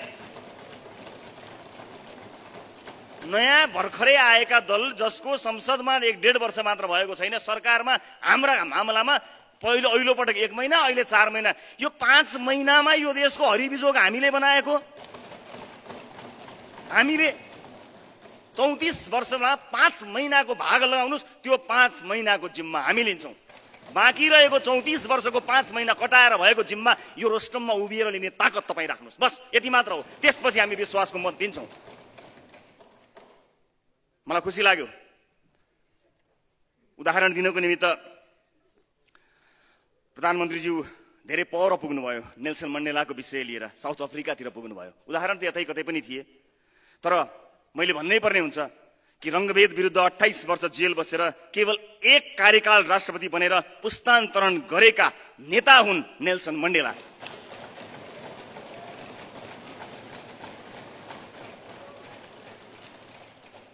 नयाँ भर्खरै आएका दल जसको संसदमा 1.5 वर्ष मात्र भएको छैन, सरकारमा हाम्रा मामलामा पहिलो पटक 1 महिना, अहिले 4 महिना, यो 5 महिनामा यो देशको हरिबिजोग हामीले बनाएको। हामीले 34 वर्षमा 5 महिनाको भाग लगाउनुस्, त्यो 5 महिनाको जिम्मा हामी लिन्छौं। बाँकी रहेको 34 वर्षको 5 महिना कटाएर भएको जिम्मा यो रोस्टममा उभिएर लिने ताकत तपाईँ राख्नुहोस्। बस यति मात्र हो। त्यसपछि हामी विश्वासको मत दिन्छौं। मलाई खुसी लाग्यो। उदाहरण दिनको निमित्त प्रधानमन्त्रीज्यू धेरै पर पुग्नुभयो। नेल्सन मण्डेलाको विषय लिएर साउथ अफ्रिकातिर पुग्नुभयो। उदाहरण त यतै कतै पनि थिए, तर मैले भन्नै पर्ने हुन्छ कि रङ्गभेद विरुद्ध 28 वर्ष जेल बसेर केवल 1 कार्यकाल राष्ट्रपति बनेर पुस्तान्तरण गरेका नेता हुन् नेल्सन मण्डेला।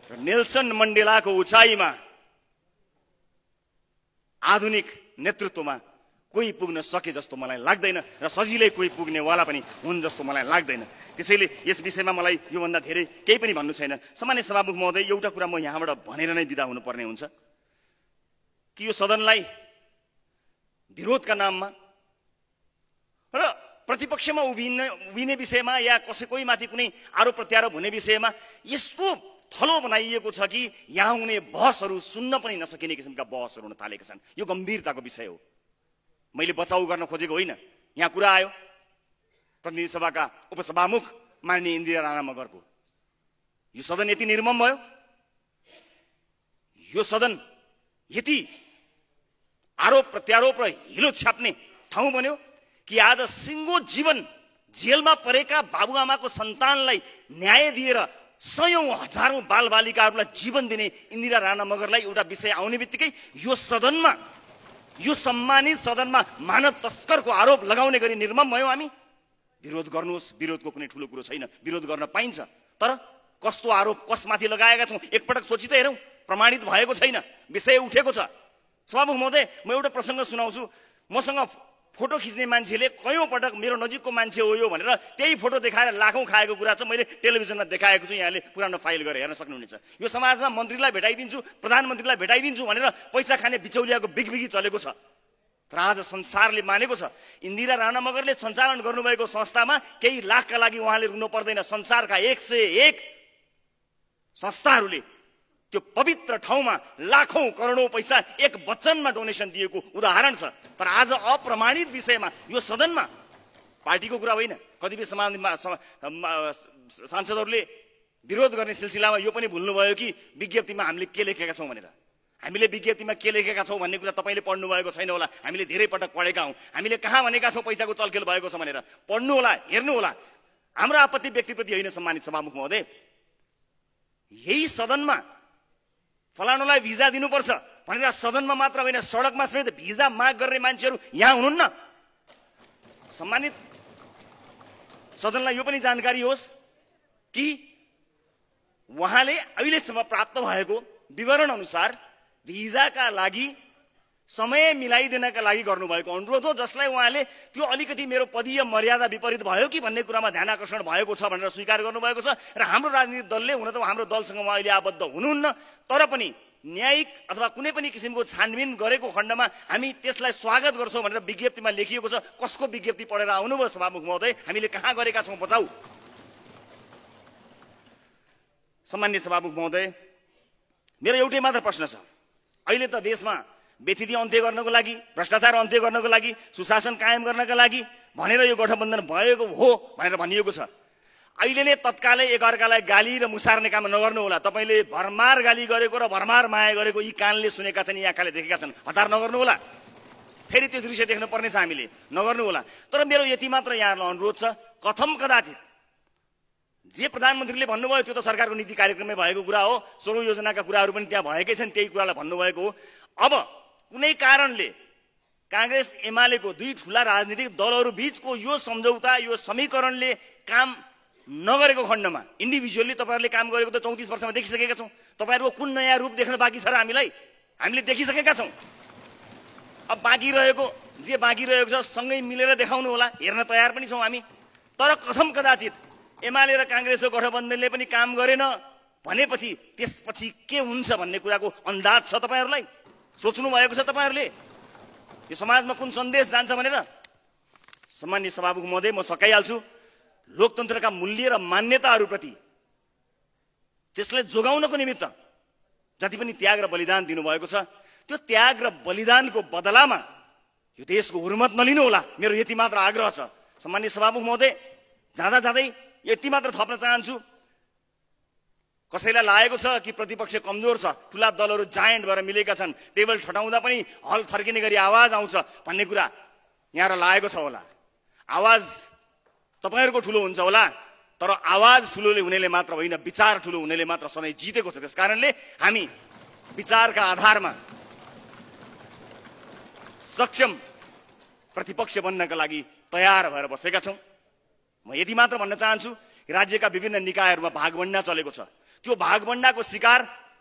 नेल्सन मण्डेलाको उचाइमा आधुनिक नेतृत्वमा कोही पुग्न सके जस्तो मलाई लाग्दैन र सजिलै कोही पुग्नेवाला पनि हुन् जस्तो मलाई लाग्दैन। त्यसैले यस विषयमा मलाई योभन्दा धेरै केही पनि भन्नु छैन। सामान्य सभामुख महोदय, एउटा कुरा म यहाँबाट भनेर नै बिदा हुनुपर्ने हुन्छ कि यो सदनलाई विरोधका नाममा र प्रतिपक्षमा उभिने विषयमा या कोही माथि कुनै आरोप प्रत्यारोप हुने विषयमा यस्तो थलो बनाइएको छ कि यहाँ हुने बहसहरू सुन्न पनि नसकिने किसिमका बहसहरू हुन थालेका छन्। यो गम्भीरताको विषय हो। मैले बचाउ गर्न खोजेको होइन। यहाँ कुरा आयो प्रतिनिधि सभाका उपसभामुख माननीय इन्दिरा राणा मगरको। यो सदन यति निर्मम भयो, यो सदन यति आरोप प्रत्यारोप र हिलो छाप्ने ठाउँ बन्यो कि आज सिङ्गो जीवन जेलमा परेका बाबुआमाको सन्तानलाई न्याय दिएर सयौं हजारौं बालबालिकाहरूलाई जीवन दिने इन्दिरा राणा मगरलाई एउटा विषय आउने बित्तिकै यो सदनमा, यो सम्मानित सदनमा मानव तस्करको आरोप लगाउने गरी निर्मम भयो। हामी विरोध गर्नुहोस्, विरोधको कुनै ठुलो कुरो छैन, विरोध गर्न पाइन्छ। तर कस्तो आरोप कसमाथि लगाएका छौं एकपटक सोची त हेरौं। प्रमाणित भएको छैन, विषय उठेको छ। सभामुख महोदय, म एउटा प्रसङ्ग सुनाउँछु। मसँग फोटो खिच्ने मान्छेले कयौं पटक मेरो नजिकको मान्छे हो यो भनेर त्यही फोटो देखाएर लाखौं खाएको कुरा छ। मैले टेलिभिजनमा देखाएको छु, यहाँले पुरानो फाइल गरेर हेर्न सक्नुहुनेछ। यो समाजमा मन्त्रीलाई भेटाइदिन्छु, प्रधानमन्त्रीलाई भेटाइदिन्छु भनेर पैसा खाने बिचौलियाको बिगबिगी चलेको छ। तर आज संसारले मानेको छ इन्दिरा राणा मगरले सञ्चालन गर्नुभएको संस्थामा केही लाखका लागि उहाँले रुनु पर्दैन। संसारका 101 संस्थाहरूले त्यो पवित्र ठाउँमा लाखौं करोडौं पैसा एक वचनमा डोनेसन दिएको उदाहरण छ। तर आज अप्रमाणित विषयमा यो सदनमा पार्टीको कुरा होइन, कतिपय सांसदहरूले विरोध गर्ने सिलसिलामा यो पनि भुल्नुभयो कि विज्ञप्तिमा हामीले के लेखेका छौं भनेर। हामीले विज्ञप्तिमा के लेखेका छौं भन्ने कुरा तपाईले पढ्नु भएको छैन होला। हामीले धेरै पटक पढेका हौं। हामीले कहाँ भनेका छौं पैसाको चलखेल भएको छ भनेर। पढ्नु होला, हेर्नु होला। हाम्रो आपत्ति व्यक्तिप्रति होइन सम्मानित सभामुख महोदय। यही सदनमा फलानुलाई भिजा दिनुपर्छ भनेर सदनमा मात्र होइन सडकमा समेत भिजा माग गर्ने मान्छेहरू यहाँ हुनुहुन्न। सम्मानित सदनलाई यो पनि जानकारी होस् कि उहाँले अहिलेसम्म प्राप्त भएको विवरण अनुसार भिजाका लागि समय मिलाइदिनका लागि गर्नुभएको अनुरोध हो, जसलाई उहाँले त्यो अलिकति मेरो पदीय मर्यादा विपरीत भयो कि भन्ने कुरामा ध्यान आकर्षण भएको छ भनेर स्वीकार गर्नुभएको छ। र हाम्रो राजनीतिक दलले, हुन त हाम्रो दलसँग उहाँ अहिले आबद्ध हुनुहुन्न, तर पनि न्यायिक अथवा कुनै पनि किसिमको छानबिन गरेको खण्डमा हामी त्यसलाई स्वागत गर्छौँ भनेर विज्ञप्तिमा लेखिएको छ। कसको विज्ञप्ति पढेर आउनुभयो सभामुख महोदय? हामीले कहाँ गरेका छौँ बचाउ? सम्मान्य सभामुख महोदय, मेरो एउटै मात्र प्रश्न छ। अहिले त देशमा बेथिति अन्त्य गर्नको लागि, भ्रष्टाचार अन्त्य गर्नको लागि, सुशासन कायम गर्नका लागि भनेर यो गठबन्धन भएको हो भनेर भनिएको छ। अहिले नै तत्कालै एकअर्कालाई गाली र मुसार्ने काम नगर्नु होला। तपाईँले भरमार गाली गरेको र भरमार माया गरेको यी कानले सुनेका छन्, यी आँखाले देखेका छन्, हतार नगर्नु होला। फेरि त्यो दृश्य देख्न पर्नेछ, हामीले नगर्नु होला। तर मेरो यति मात्र यहाँहरूलाई अनुरोध छ, कथम कदाचित जे प्रधानमन्त्रीले भन्नुभयो त्यो त सरकारको नीति कार्यक्रममै भएको कुरा हो। 16 योजनाका कुराहरू पनि त्यहाँ भएकै छन्, त्यही कुरालाई भन्नुभएको हो। अब कुनै कारणले कांग्रेस एमालेको दुई ठूला राजनीतिक दलहरू बीचको यो सम्झौता, यो समीकरणले काम नगरेको खण्डमा इन्डिभिजुअली तपाईहरुले काम गरेको त 34 वर्षमा देखिसकेका छौं। तपाईहरुको कुन नयाँ रूप देख्न बाँकी छ र हामीले देखिसकेका छौं। अब बाँकी रहेको जे बाँकी रहेको छ सँगै मिलेर देखाउनु होला, हेर्न तयार पनि छौं हामी। तर कथम कदाचित एमाले र कांग्रेसको गठबन्धनले पनि काम गरेन भनेपछि त्यसपछि के हुन्छ भन्ने कुराको अन्दाज छ तपाईहरुलाई? सोच्नु भएको छ तपाईहरुले यो समाजमा कुन सन्देश जान्छ भनेर? सम्माननीय सभामुख महोदय, म सकाइहाल्छु। लोकतन्त्रका मूल्य र मान्यताहरूप्रति त्यसलाई जोगाउनको निमित्त जति पनि त्याग र बलिदान दिनुभएको छ, त्यो त्याग र बलिदानको बदलामा यो देशको हुर्मत नलिनु होला, मेरो यति मात्र आग्रह छ। सम्माननीय सभामुख महोदय, जाँदा जाँदै यति मात्र थप्न चाहन्छु, कसैलाई लागेको छ कि प्रतिपक्ष कमजोर छ, ठूला दलहरू जायन्ट भएर मिलेका छन्, टेबल ठटाउँदा पनि हल फर्किने गरी आवाज आउँछ भन्ने कुरा यहाँलाई लागेको छ होला। आवाज तपाईहरुको ठूलो हुन्छ होला, तर आवाज ठूलोले हुनेले मात्र होइन, विचार ठूलो हुनेले मात्र सधैँ जितेको छ। त्यसकारणले हामी विचारका आधारमा सक्षम प्रतिपक्ष बन्नका लागि तयार भएर बसेका छौं। म यति मात्र भन्न चाहन्छु, राज्यका विभिन्न निकायहरूमा भागबण्डा चलेको छ। त्यो भागबण्डाको शिकार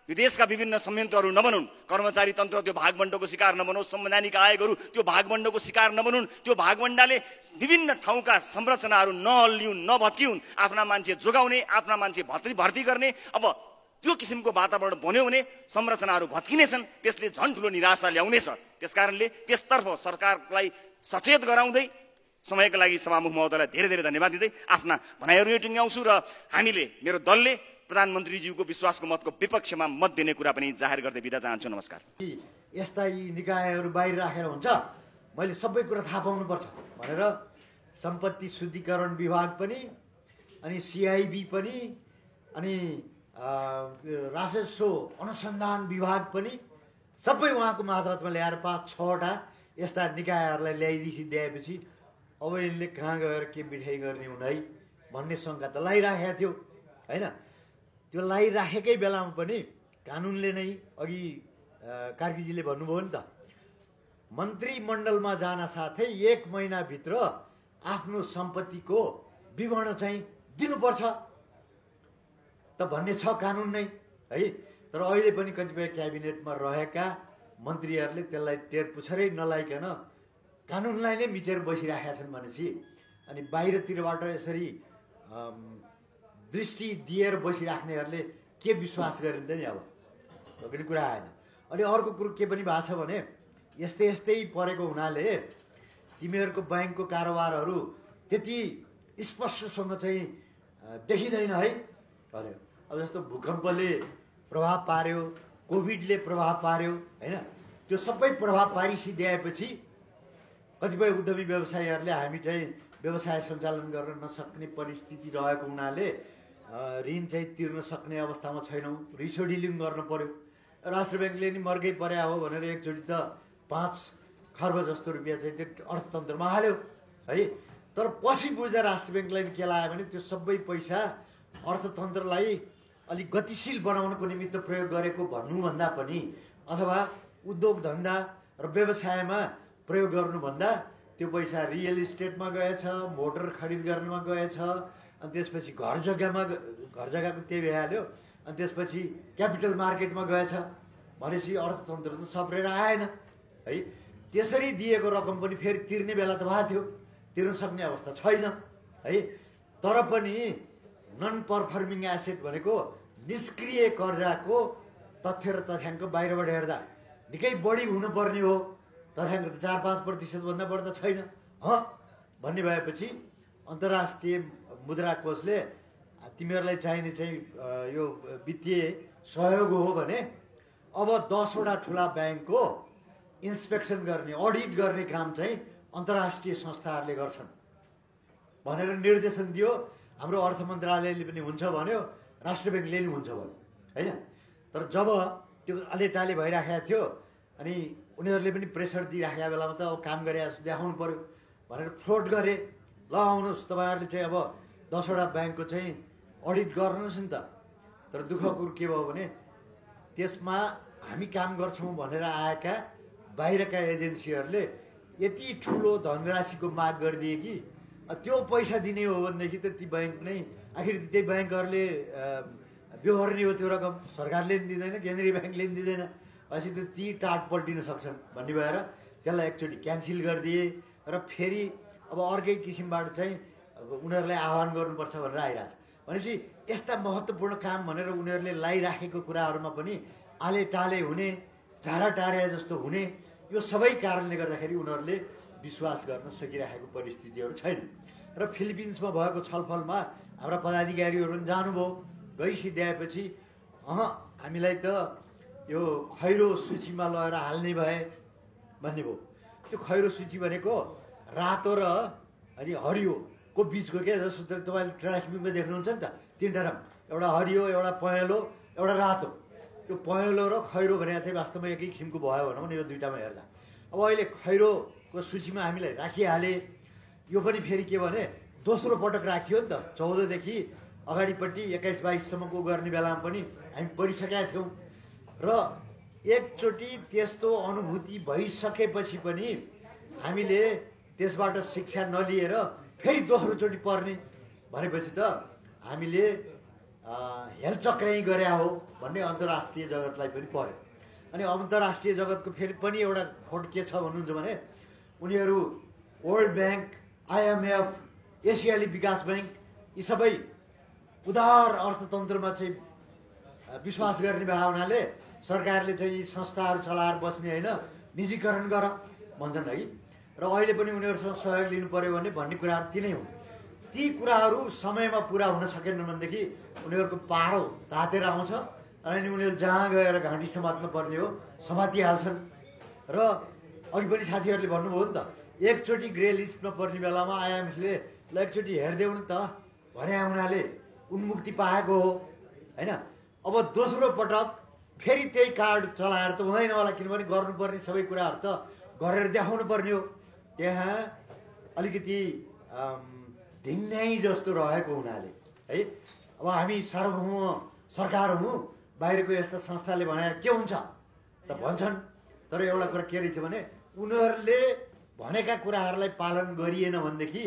विदेशका विभिन्न संयन्त्रहरू नबनुन्, कर्मचारी तन्त्र त्यो भागबण्डाको शिकार नबनोस्, संवैधानिक आयोगहरू त्यो भागबण्डाको शिकार नबनुन्। त्यो भागबण्डाले विभिन्न ठाउँका संरचनाहरू नहल्लिउन्, नभत्किउन्, आफ्ना मान्छे जोगाउने, आफ्ना मान्छे भर्ती गर्ने। अब त्यो किसिमको वातावरण बन्यो भने संरचनाहरू भत्किनेछन्, त्यसले झन् ठूलो निराशा ल्याउनेछ। त्यसकारणले त्यसतर्फ सरकारलाई सचेत गराउँदै समयका लागि सभामुख महोदयलाई धेरै धेरै धन्यवाद दिँदै आफ्ना भनाइहरू यो टुङ्ग्याउँछु र हामीले, मेरो दलले प्रधानमन्त्रीज्यूको विश्वासको मतको विपक्षमा मत दिने कुरा पनि जाहेर गर्दै बिदा चाहन्छु। नमस्कार। यस्ता यी निकायहरू बाहिर राखेर हुन्छ, मैले सबै कुरा थाहा पाउनुपर्छ भनेर सम्पत्ति शुद्धिकरण विभाग पनि, अनि सिआइबी पनि, अनि राजस्व अनुसन्धान विभाग पनि सबै उहाँको मातहतमा ल्याएर 5-6 वटा यस्ता निकायहरूलाई ल्याइदिएपछि अब यसले कहाँ गएर के बिठाइ गर्ने हुन् है भन्ने शङ्का त लागिराखेको थियो होइन। त्यो लागिराखेकै बेलामा पनि कानुनले नै, अघि कार्कीजीले भन्नुभयो नि त, मन्त्रीमण्डलमा जान साथै 1 महिनाभित्र आफ्नो सम्पत्तिको विवरण चाहिँ दिनुपर्छ त भन्ने छ कानुन नै है। तर अहिले पनि कतिपय क्याबिनेटमा रहेका मन्त्रीहरूले त्यसलाई टेर पुछरै नलाइकन कानुनलाई नै मिचेर बसिराखेका छन् भनेपछि अनि बाहिरतिरबाट यसरी दृष्टि दिएर बसिराख्नेहरूले के विश्वास गरिन्छ नि? अब पनि कुरा आएन। अनि अर्को कुरो के पनि भएको छ भने यस्तै यस्तै परेको हुनाले तिमीहरूको ब्याङ्कको कारोबारहरू त्यति स्पष्टसँग चाहिँ देखिँदैन है भन्यो। अब जस्तो भूकम्पले प्रभाव पार्यो, कोभिडले प्रभाव पार्यो होइन, त्यो सबै प्रभाव पारिसिदिएपछि कतिपय उद्यमी व्यवसायीहरूले हामी चाहिँ व्यवसाय सञ्चालन गर्न नसक्ने परिस्थिति रहेको हुनाले ऋण चाहिँ तिर्न सक्ने अवस्थामा छैनौँ, रिसोडिलिङ गर्न पर्यो। राष्ट्र ब्याङ्कले नि मर्कै पर्या हो भनेर एकचोटि त 5 खर्ब जस्तो रुपियाँ चाहिँ त्यो अर्थतन्त्रमा हाल्यो है। तर पछि बुझ्दा राष्ट्र ब्याङ्कलाई के लाग्यो भने त्यो सबै पैसा अर्थतन्त्रलाई अलिक गतिशील बनाउनको निमित्त प्रयोग गरेको भन्नुभन्दा पनि, अथवा उद्योग धन्दा र व्यवसायमा प्रयोग गर्नुभन्दा त्यो पैसा रियल इस्टेटमा गएछ, मोटर खरिद गर्नमा गएछ, अनि त्यसपछि घर जग्गाको त्यही भइहाल्यो, अनि त्यसपछि क्यापिटल मार्केटमा गएछ भनेपछि अर्थतन्त्र त सप्रेर आएन है। त्यसरी दिएको रकम पनि फेरि तिर्ने बेला त भएको थियो, तिर्न सक्ने अवस्था छैन है। तर पनि नन पर्फर्मिङ एसेट भनेको निष्क्रिय कर्जाको तथ्य र तथ्याङ्क बाहिरबाट हेर्दा निकै बढी हुनुपर्ने हो। तथ्याङ्क त 4-5% भन्दा बढ्दा छैन भन्ने भएपछि अन्तर्राष्ट्रिय मुद्रा कोषले तिमीहरूलाई चाहिने चाहिँ यो वित्तीय सहयोग हो भने अब 10वटा ठुला ब्याङ्कको इन्सपेक्सन गर्ने, अडिट गर्ने काम चाहिँ अन्तर्राष्ट्रिय संस्थाहरूले गर्छन् भनेर निर्देशन दियो। हाम्रो अर्थ मन्त्रालयले पनि हुन्छ भन्यो, राष्ट्र ब्याङ्कले पनि हुन्छ भन्यो होइन। तर जब त्यो अलेटाले भइराखेको थियो अनि उनीहरूले पनि प्रेसर दिइराखेको बेलामा त अब काम गरे देखाउनु पर्यो भनेर फ्लोट गरे। ल आउनुहोस् तपाईँहरूले चाहिँ अब 10वटा ब्याङ्कको चाहिँ अडिट गर्नुहोस् नि त। तर दुःखको कुरो के भयो भने त्यसमा हामी काम गर्छौँ भनेर आएका बाहिरका एजेन्सीहरूले यति ठुलो धनराशिको माग गरिदिए कि त्यो पैसा दिने हो भनेदेखि त ती ब्याङ्क नै आखिर त्यही ब्याङ्कहरूले बेहोर्ने हो त्यो रकम, सरकारले पनि दिँदैन, केन्द्रीय ब्याङ्कले पनि दिँदैन, भनेपछि त ती टाट पल्टिन सक्छन् भन्ने भएर त्यसलाई एकचोटि क्यान्सल गरिदिए र फेरि अब अर्कै किसिमबाट चाहिँ उनीहरूलाई आह्वान गर्नुपर्छ भनेर आइरहेछ। भनेपछि यस्ता महत्त्वपूर्ण काम भनेर उनीहरूले लाइराखेको कुराहरूमा पनि आले टाले हुने, झारा टारे जस्तो हुने, यो सबै कारणले गर्दाखेरि उनीहरूले विश्वास गर्न सकिरहेको परिस्थितिहरू छैन। र फिलिपिन्समा भएको छलफलमा हाम्रा पदाधिकारीहरू पनि जानुभयो, गइसिद्ध्याएपछि हामीलाई त यो खैरो सूचीमा लगेर हाल्ने भए भन्ने भयो। त्यो खैरो सूची भनेको रातो र अनि हरियोको बिचको के, जस्तो तपाईँले ट्राफिकमा देख्नुहुन्छ नि त 3टा रङ, एउटा हरियो, एउटा पहेँलो, एउटा रातो। यो पहेँलो र खैरो भने चाहिँ वास्तवमा एकै किसिमको भयो भनौँ न यो दुईटामा हेर्दा। अब अहिले खैरोको सूचीमा हामीलाई राखिहाले, यो पनि फेरि के भने दोस्रो पटक राखियो नि त। 14देखि अगाडिपट्टि 21-22सम्मको गर्ने बेलामा पनि हामी पढिसकेका थियौँ र एकचोटि त्यस्तो अनुभूति भइसकेपछि पनि हामीले त्यसबाट शिक्षा नलिएर फेरि दोस्रोचोटि पढ्ने भनेपछि त हामीले हेलचक्राइ गरे हो भन्ने अन्तर्राष्ट्रिय जगतलाई पनि पर्यो। अनि अन्तर्राष्ट्रिय जगतको फेरि पनि एउटा खोट के छ भन्नुहुन्छ भने उनीहरू वर्ल्ड ब्याङ्क, IMF, एसियाली विकास ब्याङ्क यी सबै उदार अर्थतन्त्रमा चाहिँ विश्वास गर्ने भावनाले सरकारले चाहिँ यी संस्थाहरू चलाएर बस्ने होइन, निजीकरण गर भन्छन् है। र अहिले पनि उनीहरूसँग सहयोग लिनु पर्यो भन्ने कुराहरू ती नै हुन्। ती कुराहरू समयमा पुरा हुन सकेन भनेदेखि उनीहरूको पारो तातेर आउँछ अनि उनीहरू जहाँ गएर घाँटी समात्नु पर्ने हो समातिहाल्छन्। र अघि पनि साथीहरूले भन्नुभयो नि त, एकचोटि ग्रे लिस्टमा पर्ने बेलामा IMFले ल एकचोटि हेरिदेऊ नि त भने उनीहरूले उन्मुक्ति पाएको हो होइन। अब दोस्रो पटक फेरि त्यही कार्ड चलाएर त हुँदैन होला, किनभने गर्नुपर्ने सबै कुराहरू त गरेर देखाउनु पर्ने हो। त्यहाँ अलिकति धिन्याइ जस्तो रहेको हुनाले है, अब हामी सार्वभौम सरकार हौँ, बाहिरको यस्ता संस्थाले भनेर के हुन्छ त भन्छन्। तर एउटा कुरा के रहेछ भने उनीहरूले भनेका कुराहरूलाई पालन गरिएन भनेदेखि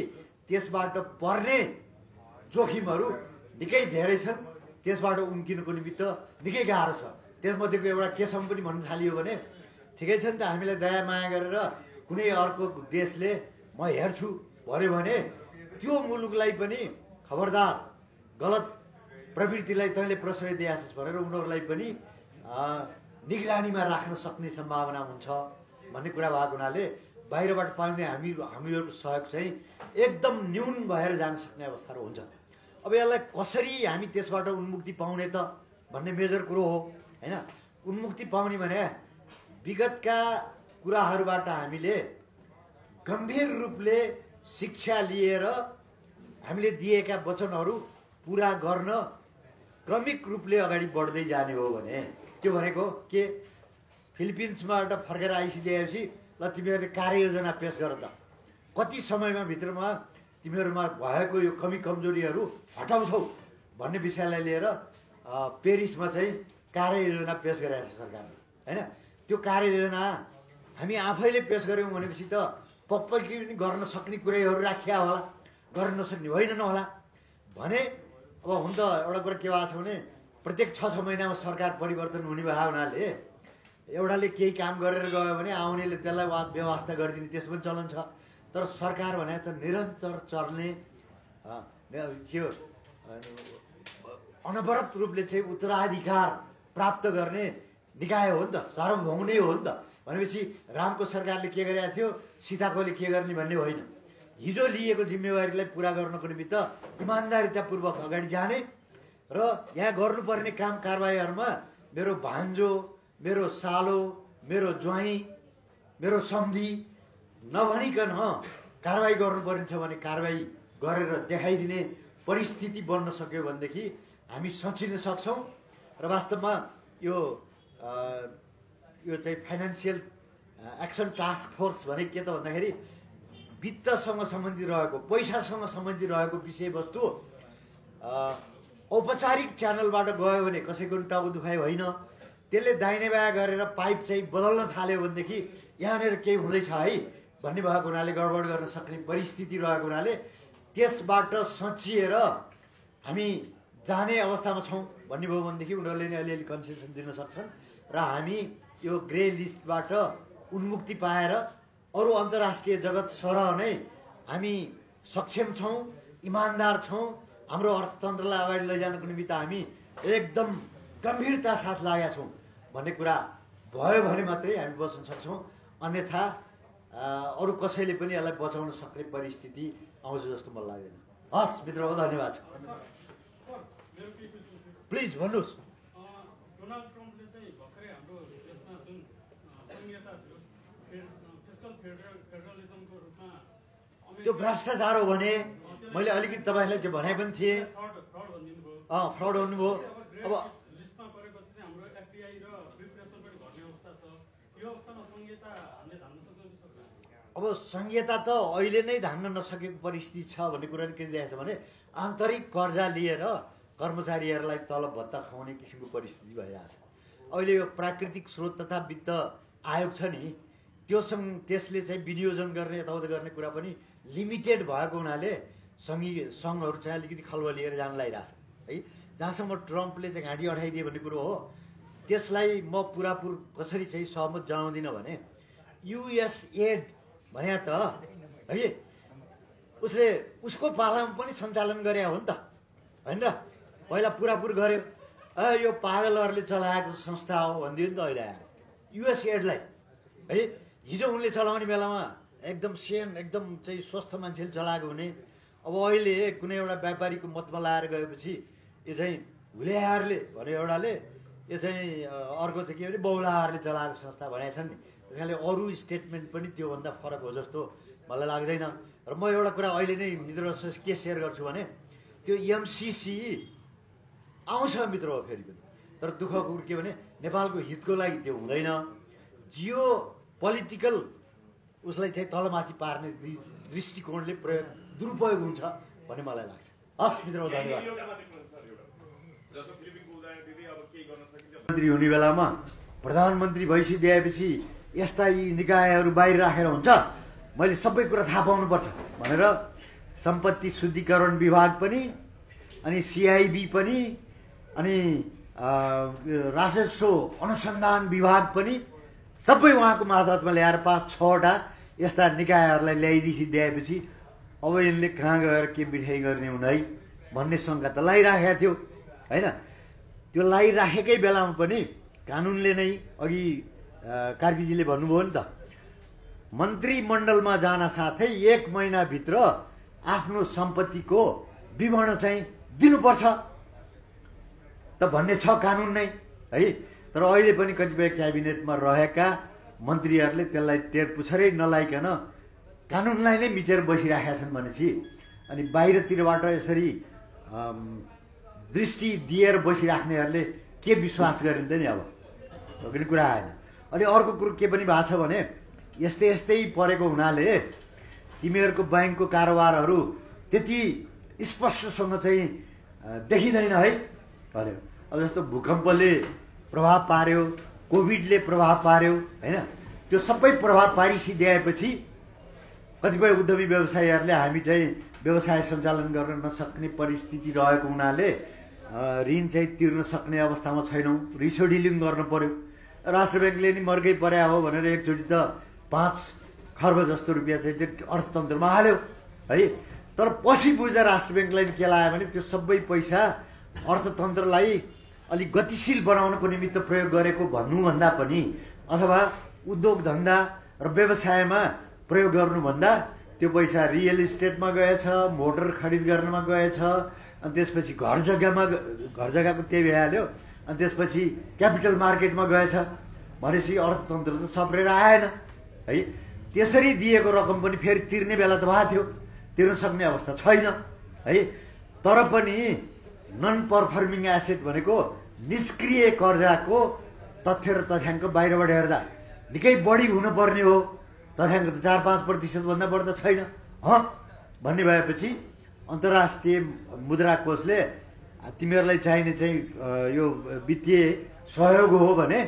त्यसबाट पर्ने जोखिमहरू निकै धेरै छन्, त्यसबाट उम्किनुको निमित्त निकै गाह्रो छ। त्यसमध्येको एउटा केसम्म पनि भन्न थालियो भने ठिकै छ नि त, हामीलाई दया माया गरेर कुनै अर्को देशले म हेर्छु भन्यो भने त्यो मुलुकलाई पनि खबरदार गलत प्रवृत्तिलाई तैँले प्रश्रय दिएछस् भनेर उनीहरूलाई पनि निगरानीमा राख्न सक्ने सम्भावना हुन्छ भन्ने कुरा भएको हुनाले बाहिरबाट पाउने हामीहरूको सहयोग चाहिँ एकदम न्यून भएर जान सक्ने अवस्थाहरू हुन्छ। अब यसलाई कसरी हामी त्यसबाट उन्मुक्ति पाउने त भन्ने मेजर कुरो हो होइन। उन्मुक्ति पाउने भने विगतका कुराहरूबाट हामीले गम्भीर रूपले शिक्षा लिएर हामीले दिएका वचनहरू पुरा गर्न क्रमिक रूपले अगाडि बढ्दै जाने हो भने, त्यो भनेको के, फिलिपिन्सबाट फर्केर आइसकेपछि ल तिमीहरूले कार्ययोजना पेश गर त, कति समयमा भित्रमा तिमीहरूमा भएको यो कमी कमजोरीहरू हटाउँछौ भन्ने विषयलाई लिएर पेरिसमा चाहिँ कार्ययोजना पेश गरेको छ सरकारले होइन। त्यो कार्ययोजना हामी आफैले पेश गऱ्यौँ भनेपछि त पक्कै पनि गर्न सक्ने कुराहरू राखिया होला, गर्न नसक्ने होइन नहोला भने अब हुन त एउटा कुरा के भएको छ भने प्रत्येक 6 महिनामा सरकार परिवर्तन हुने भए हुनाले एउटाले केही काम गरेर गयो भने आउनेले त्यसलाई व्यवस्था गरिदिने त्यसो पनि चलन छ। तर सरकार भने त निरन्तर चल्ने के हो अनवरत रूपले चाहिँ उत्तराधिकार प्राप्त गर्ने निकाय हो नि त, सार्वभौम नै हो नि त। भनेपछि रामको सरकारले के गरेको थियो, सीताकोले के गर्ने भन्ने होइन। हिजो लिएको जिम्मेवारीलाई पुरा गर्नको निमित्त इमान्दारितापूर्वक अगाडि जाने र यहाँ गर्नुपर्ने काम कारबाहीहरूमा मेरो भान्जो, मेरो सालो, मेरो ज्वाइँ, मेरो सम्धी नभनिकन कारबाही गर्नुपर्ने छ भने कारबाही गरेर देखाइदिने परिस्थिति बन्न सक्यो भनेदेखि हामी सचिन सक्छौँ। र वास्तवमा यो चाहिँ फाइनेन्सियल एक्सन टास्क फोर्स भने के त भन्दाखेरि वित्तसँग सम्बन्धित रहेको, पैसासँग सम्बन्धित रहेको विषयवस्तु औपचारिक च्यानलबाट गयो भने कसैको पनि टाउको दुखाइ होइन, त्यसले दाहिने बायाँ गरेर पाइप चाहिँ बदल्न थाल्यो भनेदेखि यहाँनिर केही हुँदैछ है भन्ने भएको हुनाले गडबड गर्न सक्ने परिस्थिति रहेको हुनाले त्यसबाट सचिएर हामी जाने अवस्थामा छौँ भन्ने भयो भनेदेखि उनीहरूले नै अलिअलि कन्सेसन दिन सक्छन् र हामी यो ग्रे लिस्टबाट उन्मुक्ति पाएर अरू अन्तर्राष्ट्रिय जगत सरह नै हामी सक्षम छौँ, इमान्दार छौँ, हाम्रो अर्थतन्त्रलाई अगाडि लैजानको निमित्त हामी एकदम गम्भीरता साथ लागेका छौँ भन्ने कुरा भयो भने मात्रै हामी बच्न सक्छौँ। अन्यथा अरू कसैले पनि यसलाई बचाउन सक्ने परिस्थिति आउँछ जस्तो मलाई लाग्दैन। हस् मित्रहरू, धन्यवाद छ। प्लिज भन्नुहोस्। डोनाल्ड ट्रम्पले चाहिँ भर्खरै हाम्रो देशमा जुन संहिता थियो फिस्कल फेडरलिजमको रूपमा त्यो भ्रष्टाचार हो भने मैले अलिकति तपाईँलाई त्यो भने पनि थिएँ, फ्रड भन्नुभयो। अब लिस्टमा परेपछि चाहिँ हाम्रो एफबिआई र प्रिपरेसन पनि घट्ने अवस्था छ। यो अवस्थामा संहिता हामीले धान्न सक्छौँ कि सक्दैन? अब संहिता त अहिले नै धान्न नसकेको परिस्थिति छ भन्ने कुरा के देखिएको छ भने आन्तरिक कर्जा लिएर कर्मचारीहरूलाई तलब भत्ता खुवाउने किसिमको परिस्थिति भइरहेछ। अहिले यो प्राकृतिक स्रोत तथा वित्त आयोग छ नि, त्यसले चाहिँ विनियोजन गर्ने यताउता गर्ने कुरा पनि लिमिटेड भएको हुनाले सङ्घहरू चाहिँ अलिकति खलबलिएर जान लागिरहेछ है। जहाँसम्म ट्रम्पले चाहिँ घाँटी अठाइदिए भन्ने कुरो हो, त्यसलाई म पुरापुर कसरी चाहिँ सहमत जनाउँदिनँ भने युएसएड भने त है उसले उसको पालामा पनि सञ्चालन गरे हो नि त, होइन र? पहिला पुरापुर गऱ्यो, यो पागलहरूले चलाएको संस्था हो भनिदियो नि त अहिले आएर युएसएडलाई है। हिजो उनले चलाउने बेलामा एकदम एकदम चाहिँ स्वस्थ मान्छेले चलाएको हुने, अब अहिले कुनै एउटा व्यापारीको मतमा लाएर गएपछि यो चाहिँ हुलेहारले भने एउटाले, यो चाहिँ अर्को चाहिँ के भने बौलाहारले चलाएको संस्था भनेका छन् नि। त्यस कारणले अरू स्टेटमेन्ट पनि त्योभन्दा फरक हो जस्तो मलाई लाग्दैन। र म एउटा कुरा अहिले नै मित्रसँग के सेयर गर्छु भने त्यो एमसिसी आउँछ मित्र हो फेरि पनि, तर दुःखको कुरो के भने नेपालको हितको लागि त्यो हुँदैन, जियो पोलिटिकल उसलाई चाहिँ तलमाथि पार्ने दृष्टिकोणले दुरुपयोग हुन्छ भन्ने मलाई लाग्छ। हस् मित्र, धन्यवाद। मन्त्री हुने बेलामा प्रधानमन्त्री भइसकेपछि यस्ता यी निकायहरू बाहिर राखेर हुन्छ, मैले सबै कुरा थाहा पाउनुपर्छ भनेर सम्पत्ति शुद्धिकरण विभाग पनि, अनि सिआइबी पनि, अनि राजस्व अनुसन्धान विभाग पनि सबै उहाँको मातहतमा ल्याएर 5-6वटा यस्ता निकायहरूलाई ल्याइदिएपछि अब यिनले कहाँ गएर के मिठाई गर्ने हुन् है भन्ने शङ्का त लागिराखेको थियो होइन। त्यो लागिराखेकै बेलामा पनि कानुनले नै अघि कार्कीजीले भन्नुभयो नि त, मन्त्रीमण्डलमा जान साथै 1 महिनाभित्र आफ्नो सम्पत्तिको विवरण चाहिँ दिनुपर्छ त भन्ने छ कानुन नै है। तर अहिले पनि कतिपय क्याबिनेटमा रहेका मन्त्रीहरूले त्यसलाई टेरपुछरै नलाइकन कानुनलाई नै मिचेर बसिराखेका छन् भनेपछि अनि बाहिरतिरबाट यसरी दृष्टि दिएर बसिराख्नेहरूले के विश्वास गरिन्छ नि? अब पनि कुरा आएन। अनि अर्को कुरो के पनि भएको छ भने यस्तै परेको हुनाले तिमीहरूको ब्याङ्कको कारोबारहरू त्यति स्पष्टसँग चाहिँ देखिँदैन है भन्यो। अब जस्तो भूकम्पले प्रभाव पार्यो, कोभिडले प्रभाव पार्यो होइन, त्यो सबै प्रभाव पारिसिदिएपछि कतिपय उद्यमी व्यवसायीहरूले हामी चाहिँ व्यवसाय सञ्चालन गर्न नसक्ने परिस्थिति रहेको हुनाले ऋण चाहिँ तिर्न सक्ने अवस्थामा छैनौँ, रिसोडिलिङ गर्न पर्यो। राष्ट्र ब्याङ्कले नि मर्कै पर्या हो भनेर एकचोटि त 5 खर्ब जस्तो रुपियाँ चाहिँ त्यो अर्थतन्त्रमा हाल्यो है। तर पछि बुझ्दा राष्ट्र ब्याङ्कलाई के लाग्यो भने त्यो सबै पैसा अर्थतन्त्रलाई अलिक गतिशील बनाउनको निमित्त प्रयोग गरेको भन्नुभन्दा पनि अथवा उद्योग धन्दा र व्यवसायमा प्रयोग गर्नुभन्दा त्यो पैसा रियल इस्टेटमा गएछ, मोटर खरिद गर्नमा गएछ, अनि त्यसपछि घर जग्गाको त्यही भइहाल्यो, अनि त्यसपछि क्यापिटल मार्केटमा गएछ भनेपछि अर्थतन्त्र त सप्रेर आएन है। त्यसरी दिएको रकम पनि फेरि तिर्ने बेला त भएको थियो, तिर्न सक्ने अवस्था छैन है। तर पनि नन पर्फर्मिङ एसेट भनेको निष्क्रिय कर्जाको तथ्य र तथ्याङ्क बाहिरबाट हेर्दा निकै बढी हुनुपर्ने हो। तथ्याङ्क त 4-5% भन्दा बढ्दा छैन भन्ने भएपछि अन्तर्राष्ट्रिय मुद्रा कोषले तिमीहरूलाई चाहिने चाहिँ यो वित्तीय सहयोग हो भने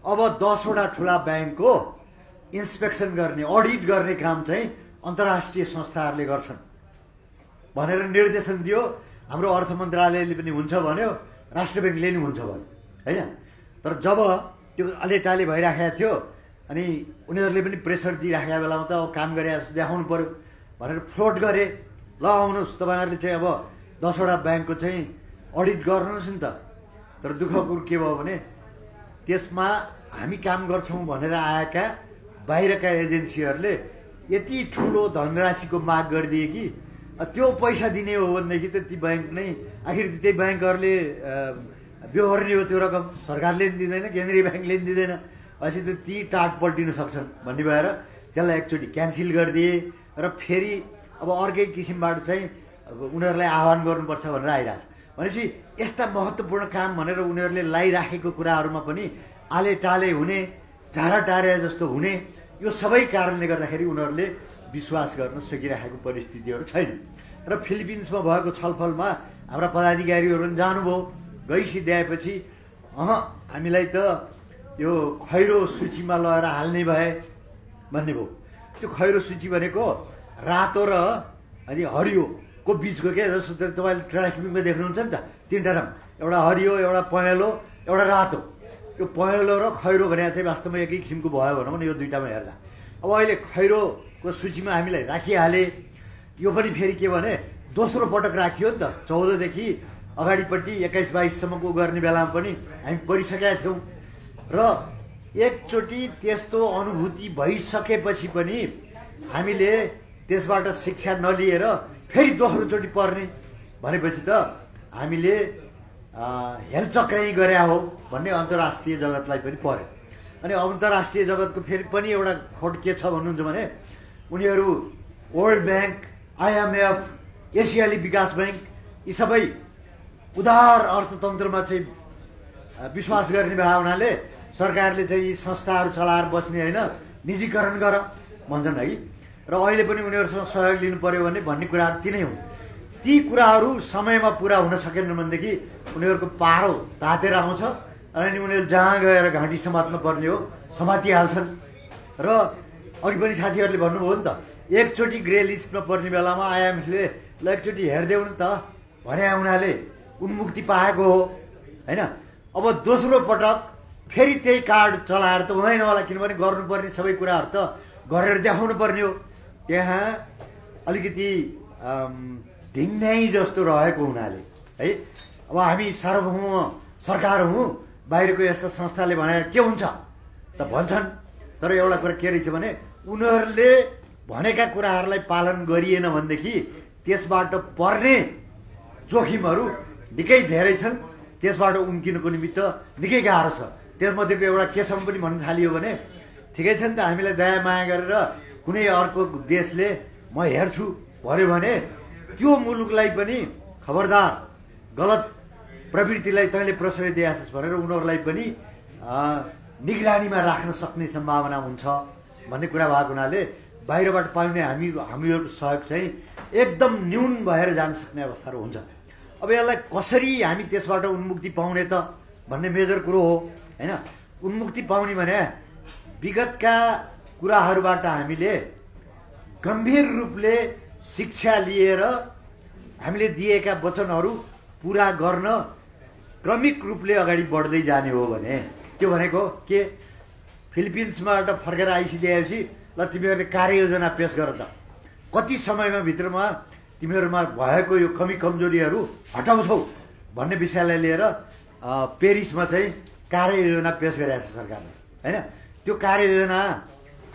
अब 10वटा ठुला ब्याङ्कको इन्स्पेक्सन गर्ने, अडिट गर्ने काम चाहिँ अन्तर्राष्ट्रिय संस्थाहरूले गर्छन् भनेर निर्देशन दियो। हाम्रो अर्थ मन्त्रालयले पनि हुन्छ भन्यो, राष्ट्र ब्याङ्कले नि हुन्छ भन्यो होइन। तर जब त्यो अलेटाले भइराखेको थियो अनि उनीहरूले पनि प्रेसर दिइराखेको बेलामा त अब काम गरे जस्तो देखाउनु पर्यो भनेर फ्लोट गरे, ल आउनुहोस् तपाईँहरूले चाहिँ अब 10वटा ब्याङ्कको चाहिँ अडिट गर्नुहोस् नि त। तर दुःखको कुरो के भयो भने त्यसमा हामी काम गर्छौँ भनेर आएका बाहिरका एजेन्सीहरूले यति ठुलो धनराशिको माग गरिदिए कि त्यो पैसा दिने हो भनेदेखि त ती ब्याङ्क नै आखिर त्यही ब्याङ्कहरूले बेहोर्ने हो त्यो रकम, सरकारले पनि दिँदैन, केन्द्रीय ब्याङ्कले पनि दिँदैन, पछि त ती टाट पल्टिन सक्छन् भन्ने भएर त्यसलाई एकचोटि क्यान्सल गरिदिए र फेरि अब अर्कै किसिमबाट चाहिँ उनीहरूलाई आह्वान गर्नुपर्छ भनेर आइरहेछ। भनेपछि यस्ता महत्त्वपूर्ण काम भनेर उनीहरूले लाइराखेको कुराहरूमा पनि आले टाले हुने, झारा टारे जस्तो हुने, यो सबै कारणले गर्दाखेरि उनीहरूले विश्वास गर्न सकिरहेको परिस्थितिहरू छैन। र फिलिपिन्समा भएको छलफलमा हाम्रा पदाधिकारीहरू पनि जानुभयो, गइसिद्ध्याएपछि हामीलाई त यो खैरो सूचीमा लगेर हाल्ने भए भन्ने भयो। त्यो खैरो सूची भनेको रातो र अनि हरियोको बिचको के जस्तो तपाईँले ट्राफिकमा देख्नुहुन्छ नि त, 3टा रङ, एउटा हरियो, एउटा पहेँलो, एउटा रातो। यो पहेँलो र खैरो भने चाहिँ वास्तवमा एकै किसिमको भयो भनौँ न यो दुईटामा हेर्दा। अब अहिले खैरोको सूचीमा हामीलाई राखिहाले, यो पनि फेरि के भने दोस्रो पटक राखियो नि त। 14देखि अगाडिपट्टि 21-22सम्मको गर्ने बेलामा पनि हामी परिसकेका थियौँ र एकचोटि त्यस्तो अनुभूति भइसकेपछि पनि हामीले त्यसबाट शिक्षा नलिएर फेरि दोस्रोचोटि पर्ने भनेपछि त हामीले हेलचक्राइ गरे हो भन्ने अन्तर्राष्ट्रिय जगतलाई पनि पर्यो। अनि अन्तर्राष्ट्रिय जगतको फेरि पनि एउटा खोट के छ भन्नुहुन्छ भने उनीहरू वर्ल्ड ब्याङ्क, IMF, एसियाली विकास ब्याङ्क यी सबै उदार अर्थतन्त्रमा चाहिँ विश्वास गर्ने भए हुनाले सरकारले चाहिँ यी संस्थाहरू चलाएर बस्ने होइन, निजीकरण गर भन्छन् है। र अहिले पनि उनीहरूसँग सहयोग लिनु पर्यो भन्ने कुराहरू तिनै हुन्। ती कुराहरू समयमा पुरा हुन सकेन भनेदेखि उनीहरूको पारो तातेर आउँछ अनि उनीहरू जहाँ गएर घाँटी समात्न पर्ने हो समातिहाल्छन्। र अघि पनि साथीहरूले भन्नुभयो नि त, एकचोटि ग्रे लिस्टमा पर्ने बेलामा IMFले ल एकचोटि हेरिदेऊ न त भने हुनाले उन्मुक्ति पाएको हो होइन। अब दोस्रो पटक फेरि त्यही कार्ड चलाएर त हुँदैन होला, किनभने गर्नुपर्ने सबै कुराहरू त गरेर देखाउनु पर्ने हो। त्यहाँ अलिकति ढिङ्ग्याइ जस्तो रहेको हुनाले है, अब हामी सार्वभौम सरकार हौँ, बाहिरको यस्ता संस्थाले भनेर के हुन्छ त भन्छन्। तर एउटा कुरा के रहेछ भने उनीहरूले भनेका कुराहरूलाई पालन गरिएन भनेदेखि त्यसबाट पर्ने जोखिमहरू निकै धेरै छन्, त्यसबाट उम्किनुको निमित्त निकै गाह्रो छ। त्यसमध्येको एउटा केसम्म पनि भन्न थालियो भने ठिकै छ नि त, हामीलाई दया माया गरेर कुनै अर्को देशले म हेर्छु भन्यो भने त्यो मुलुकलाई पनि खबरदार गलत प्रवृत्तिलाई तैँले प्रश्रय दिएछस् भनेर उनीहरूलाई पनि निगरानीमा राख्न सक्ने सम्भावना हुन्छ भन्ने कुरा भएको हुनाले बाहिरबाट पाउने हामीहरूको सहयोग चाहिँ एकदम न्यून भएर जान सक्ने अवस्थाहरू हुन्छ। अब यसलाई कसरी हामी त्यसबाट उन्मुक्ति पाउने त भन्ने मेजर कुरो हो होइन। उन्मुक्ति पाउने भने विगतका कुराहरूबाट हामीले गम्भीर रूपले शिक्षा लिएर हामीले दिएका वचनहरू पुरा गर्न क्रमिक रूपले अगाडि बढ्दै जाने हो भने त्यो भनेको के फिलिपिन्सबाट फर्केर आइसकेपछि ल तिमीहरूले कार्ययोजना पेश गर त कति समयमा भित्रमा तिमीहरूमा भएको यो कमी कमजोरीहरू हटाउँछौ भन्ने विषयलाई लिएर पेरिसमा चाहिँ कार्ययोजना पेश गरेको छ सरकारले हैन। त्यो कार्ययोजना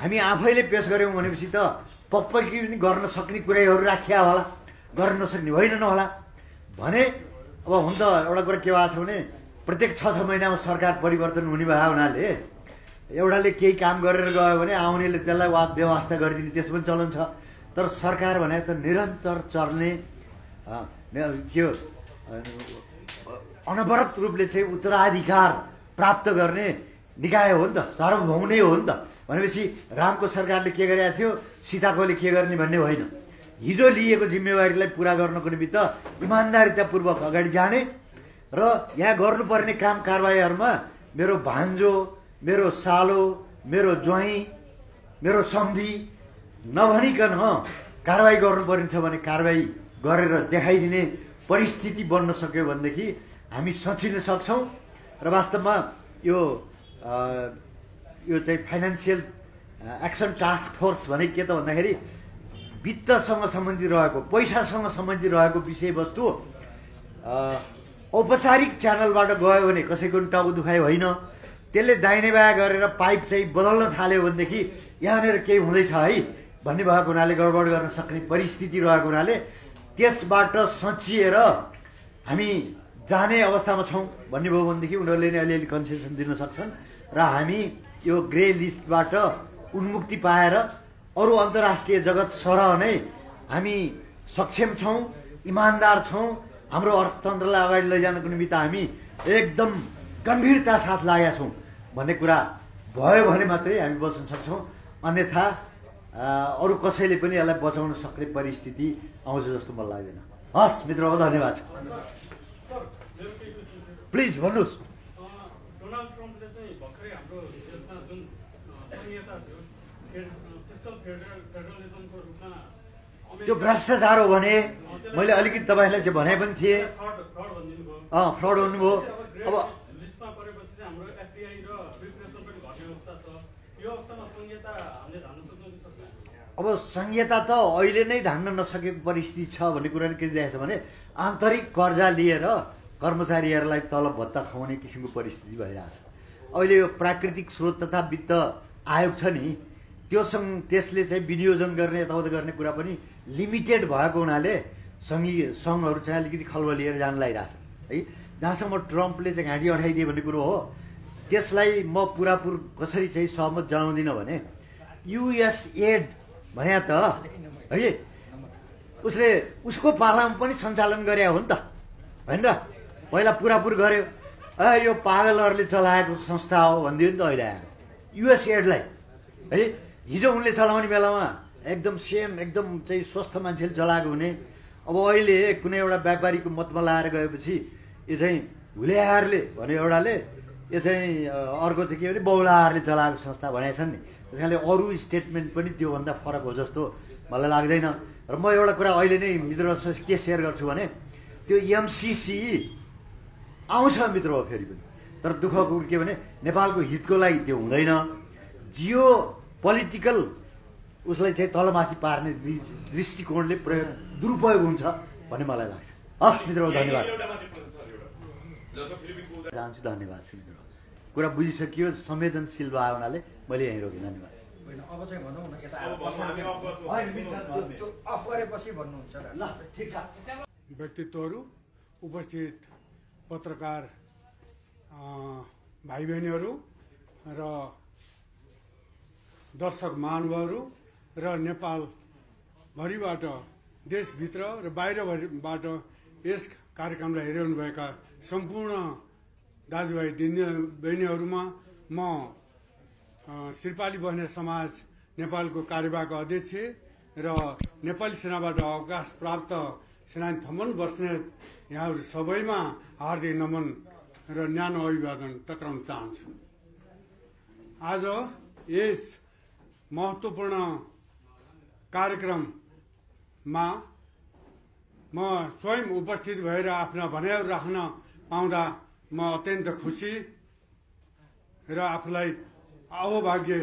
हामी आफैले पेश गर्यौँ भनेपछि त पक्कै पनि गर्न सक्ने कुराहरू राखिया होला, गर्न नसक्ने होइन नहोला भने अब हुन त एउटा कुरा के भएको छ भने प्रत्येक 6 महिनामा सरकार परिवर्तन हुने भए हुनाले एउटाले केही काम गरेर गयो भने आउनेले त्यसलाई व्यवस्था गरिदिने त्यसो पनि चलन छ। तर सरकार भने त निरन्तर चल्ने के हो अनवरत रूपले चाहिँ उत्तराधिकार प्राप्त गर्ने निकाय हो नि त, सार्वभौम नै हो नि त। भनेपछि रामको सरकारले के गरेको थियो, सीताकोले के गर्ने भन्ने होइन। हिजो लिएको जिम्मेवारीलाई पुरा गर्नको निमित्त इमान्दारितापूर्वक अगाडि जाने र यहाँ गर्नुपर्ने काम कारबाहीहरूमा मेरो भान्जो, मेरो सालो, मेरो ज्वाइँ, मेरो सम्धी नभनिकन कारबाही गर्नुपर्ने छ भने कारबाही गरेर देखाइदिने परिस्थिति बन्न सक्यो भनेदेखि हामी सचिन सक्छौँ। र वास्तवमा यो चाहिँ फाइनेन्सियल एक्सन टास्क फोर्स भने के त भन्दाखेरि वित्तसँग सम्बन्धित रहेको, पैसासँग सम्बन्धित रहेको विषयवस्तु औपचारिक च्यानलबाट गयो भने कसैको पनि टाउको दुखाइ होइन, त्यसले दाहिने बायाँ गरेर पाइप चाहिँ बदल्न थाल्यो भनेदेखि यहाँनिर केही हुँदैछ है भन्ने भएको हुनाले गडबड गर्न सक्ने परिस्थिति रहेको हुनाले त्यसबाट सचिएर हामी जाने अवस्थामा छौँ भन्ने भयो भनेदेखि उनीहरूले नै अलिअलि कन्सेसन दिन सक्छन् र हामी यो ग्रे लिस्टबाट उन्मुक्ति पाएर अरू अन्तर्राष्ट्रिय जगत सरह नै हामी सक्षम छौँ, इमान्दार छौँ। हाम्रो अर्थतन्त्रलाई अगाडि लैजानको निमित्त हामी एकदम गम्भीरता साथ लागेका छौँ भन्ने कुरा भयो भने मात्रै हामी बच्न सक्छौँ। अन्यथा अरू कसैले पनि यसलाई बचाउन सक्ने परिस्थिति आउँछ जस्तो मलाई लाग्दैन। हस् मित्रहरू, धन्यवाद छ। प्लिज भन्नुहोस्। डोनाल्ड ट्रम्पले चाहिँ भर्खरै हाम्रो देशमा जुन संहिता थियो फिस्कल फेडरलिजमको रूपमा त्यो भ्रष्टाचार हो भने मैले अलिकति तपाईँलाई चाहिँ भने पनि थिएँ, फ्रड भन्नुभयो। अब लिस्टमा परेपछि चाहिँ हाम्रो एफबिआई र प्रिपरेसन पनि घट्ने अवस्था छ। यो अवस्थामा संहिता हामीले धान्न सक्छौँ कि सक्दैन? अब संहिता त अहिले नै धान्न नसकेको परिस्थिति छ भन्ने कुरा के देखिरहेको छ भने आन्तरिक कर्जा लिएर कर्मचारीहरूलाई तलब भत्ता खुवाउने किसिमको परिस्थिति भइरहेछ। अहिले यो प्राकृतिक स्रोत तथा वित्त आयोग छ नि, त्यसले चाहिँ विनियोजन गर्ने यताउता गर्ने कुरा पनि लिमिटेड भएको हुनाले सङ्घहरू चाहिँ अलिकति खलबलिएर जान लागिरहेछ है। जहाँसम्म ट्रम्पले चाहिँ घाँटी अठाइदिए भन्ने कुरो हो, त्यसलाई म पुरापुर कसरी चाहिँ सहमत जनाउँदिनँ भने युएसएड भने त है उसले उसको पालामा पनि सञ्चालन गरे हो नि त होइन र, पहिला पुरापुर गर्यो यो पागलहरूले चलाएको संस्था हो भनिदियो नि त अहिले आएर युएसएडलाई है। हिजो उनले चलाउने बेलामा एकदम सेम एकदम चाहिँ स्वस्थ मान्छेले चलाएको हुने, अब अहिले कुनै एउटा व्यापारीको मतमा लाएर गएपछि यो चाहिँ हुलेहारले भने एउटाले, यो चाहिँ अर्को चाहिँ के भने बौलाहारले चलाएको संस्था भनेका छन् नि। त्यस कारणले अरू स्टेटमेन्ट पनि त्योभन्दा फरक हो जस्तो मलाई लाग्दैन। र म एउटा कुरा अहिले नै मित्रसँग के सेयर गर्छु भने त्यो एमसिसी आउँछ मित्र हो फेरि पनि, तर दुःखको कुरो के भने नेपालको हितको लागि त्यो हुँदैन। जियो पोलिटिकल उसलाई चाहिँ तलमाथि पार्ने दृष्टिकोणले दुरुपयोग हुन्छ भन्ने मलाई लाग्छ। हस् मित्र, धन्यवाद चाहन्छु। धन्यवाद मित्र, कुरा बुझिसकियो, संवेदनशील भयो हुनाले मैले यहीँ रोकेँ। धन्यवाद। अब चाहिँ भनौँ न यता अफ गरेपछि भन्नुहुन्छ ल, ठिक छ। व्यक्तित्वहरू, उपस्थित पत्रकार भाइ बहिनीहरू र दर्शक महानुभावहरू र नेपालभरिबाट, देशभित्र र बाहिरबाट यस कार्यक्रमलाई हेरिरहनुभएका सम्पूर्ण दाजुभाइ बहिनीहरूमा म श्रीपाली बस्नेत समाज नेपालको कार्यवाहक अध्यक्ष र नेपाली सेनाबाट अवकाश प्राप्त सेनानी थमन बस्नेत यहाँहरू सबैमा हार्दिक नमन र न्यानो अभिवादन टक्राउन चाहन्छु। आज यस महत्त्वपूर्ण कार्यक्रममा म स्वयं उपस्थित भएर आफ्ना भनाइहरू राख्न पाउँदा म अत्यन्त खुसी र आफूलाई अहोभाग्य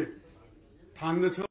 ठान्दछु।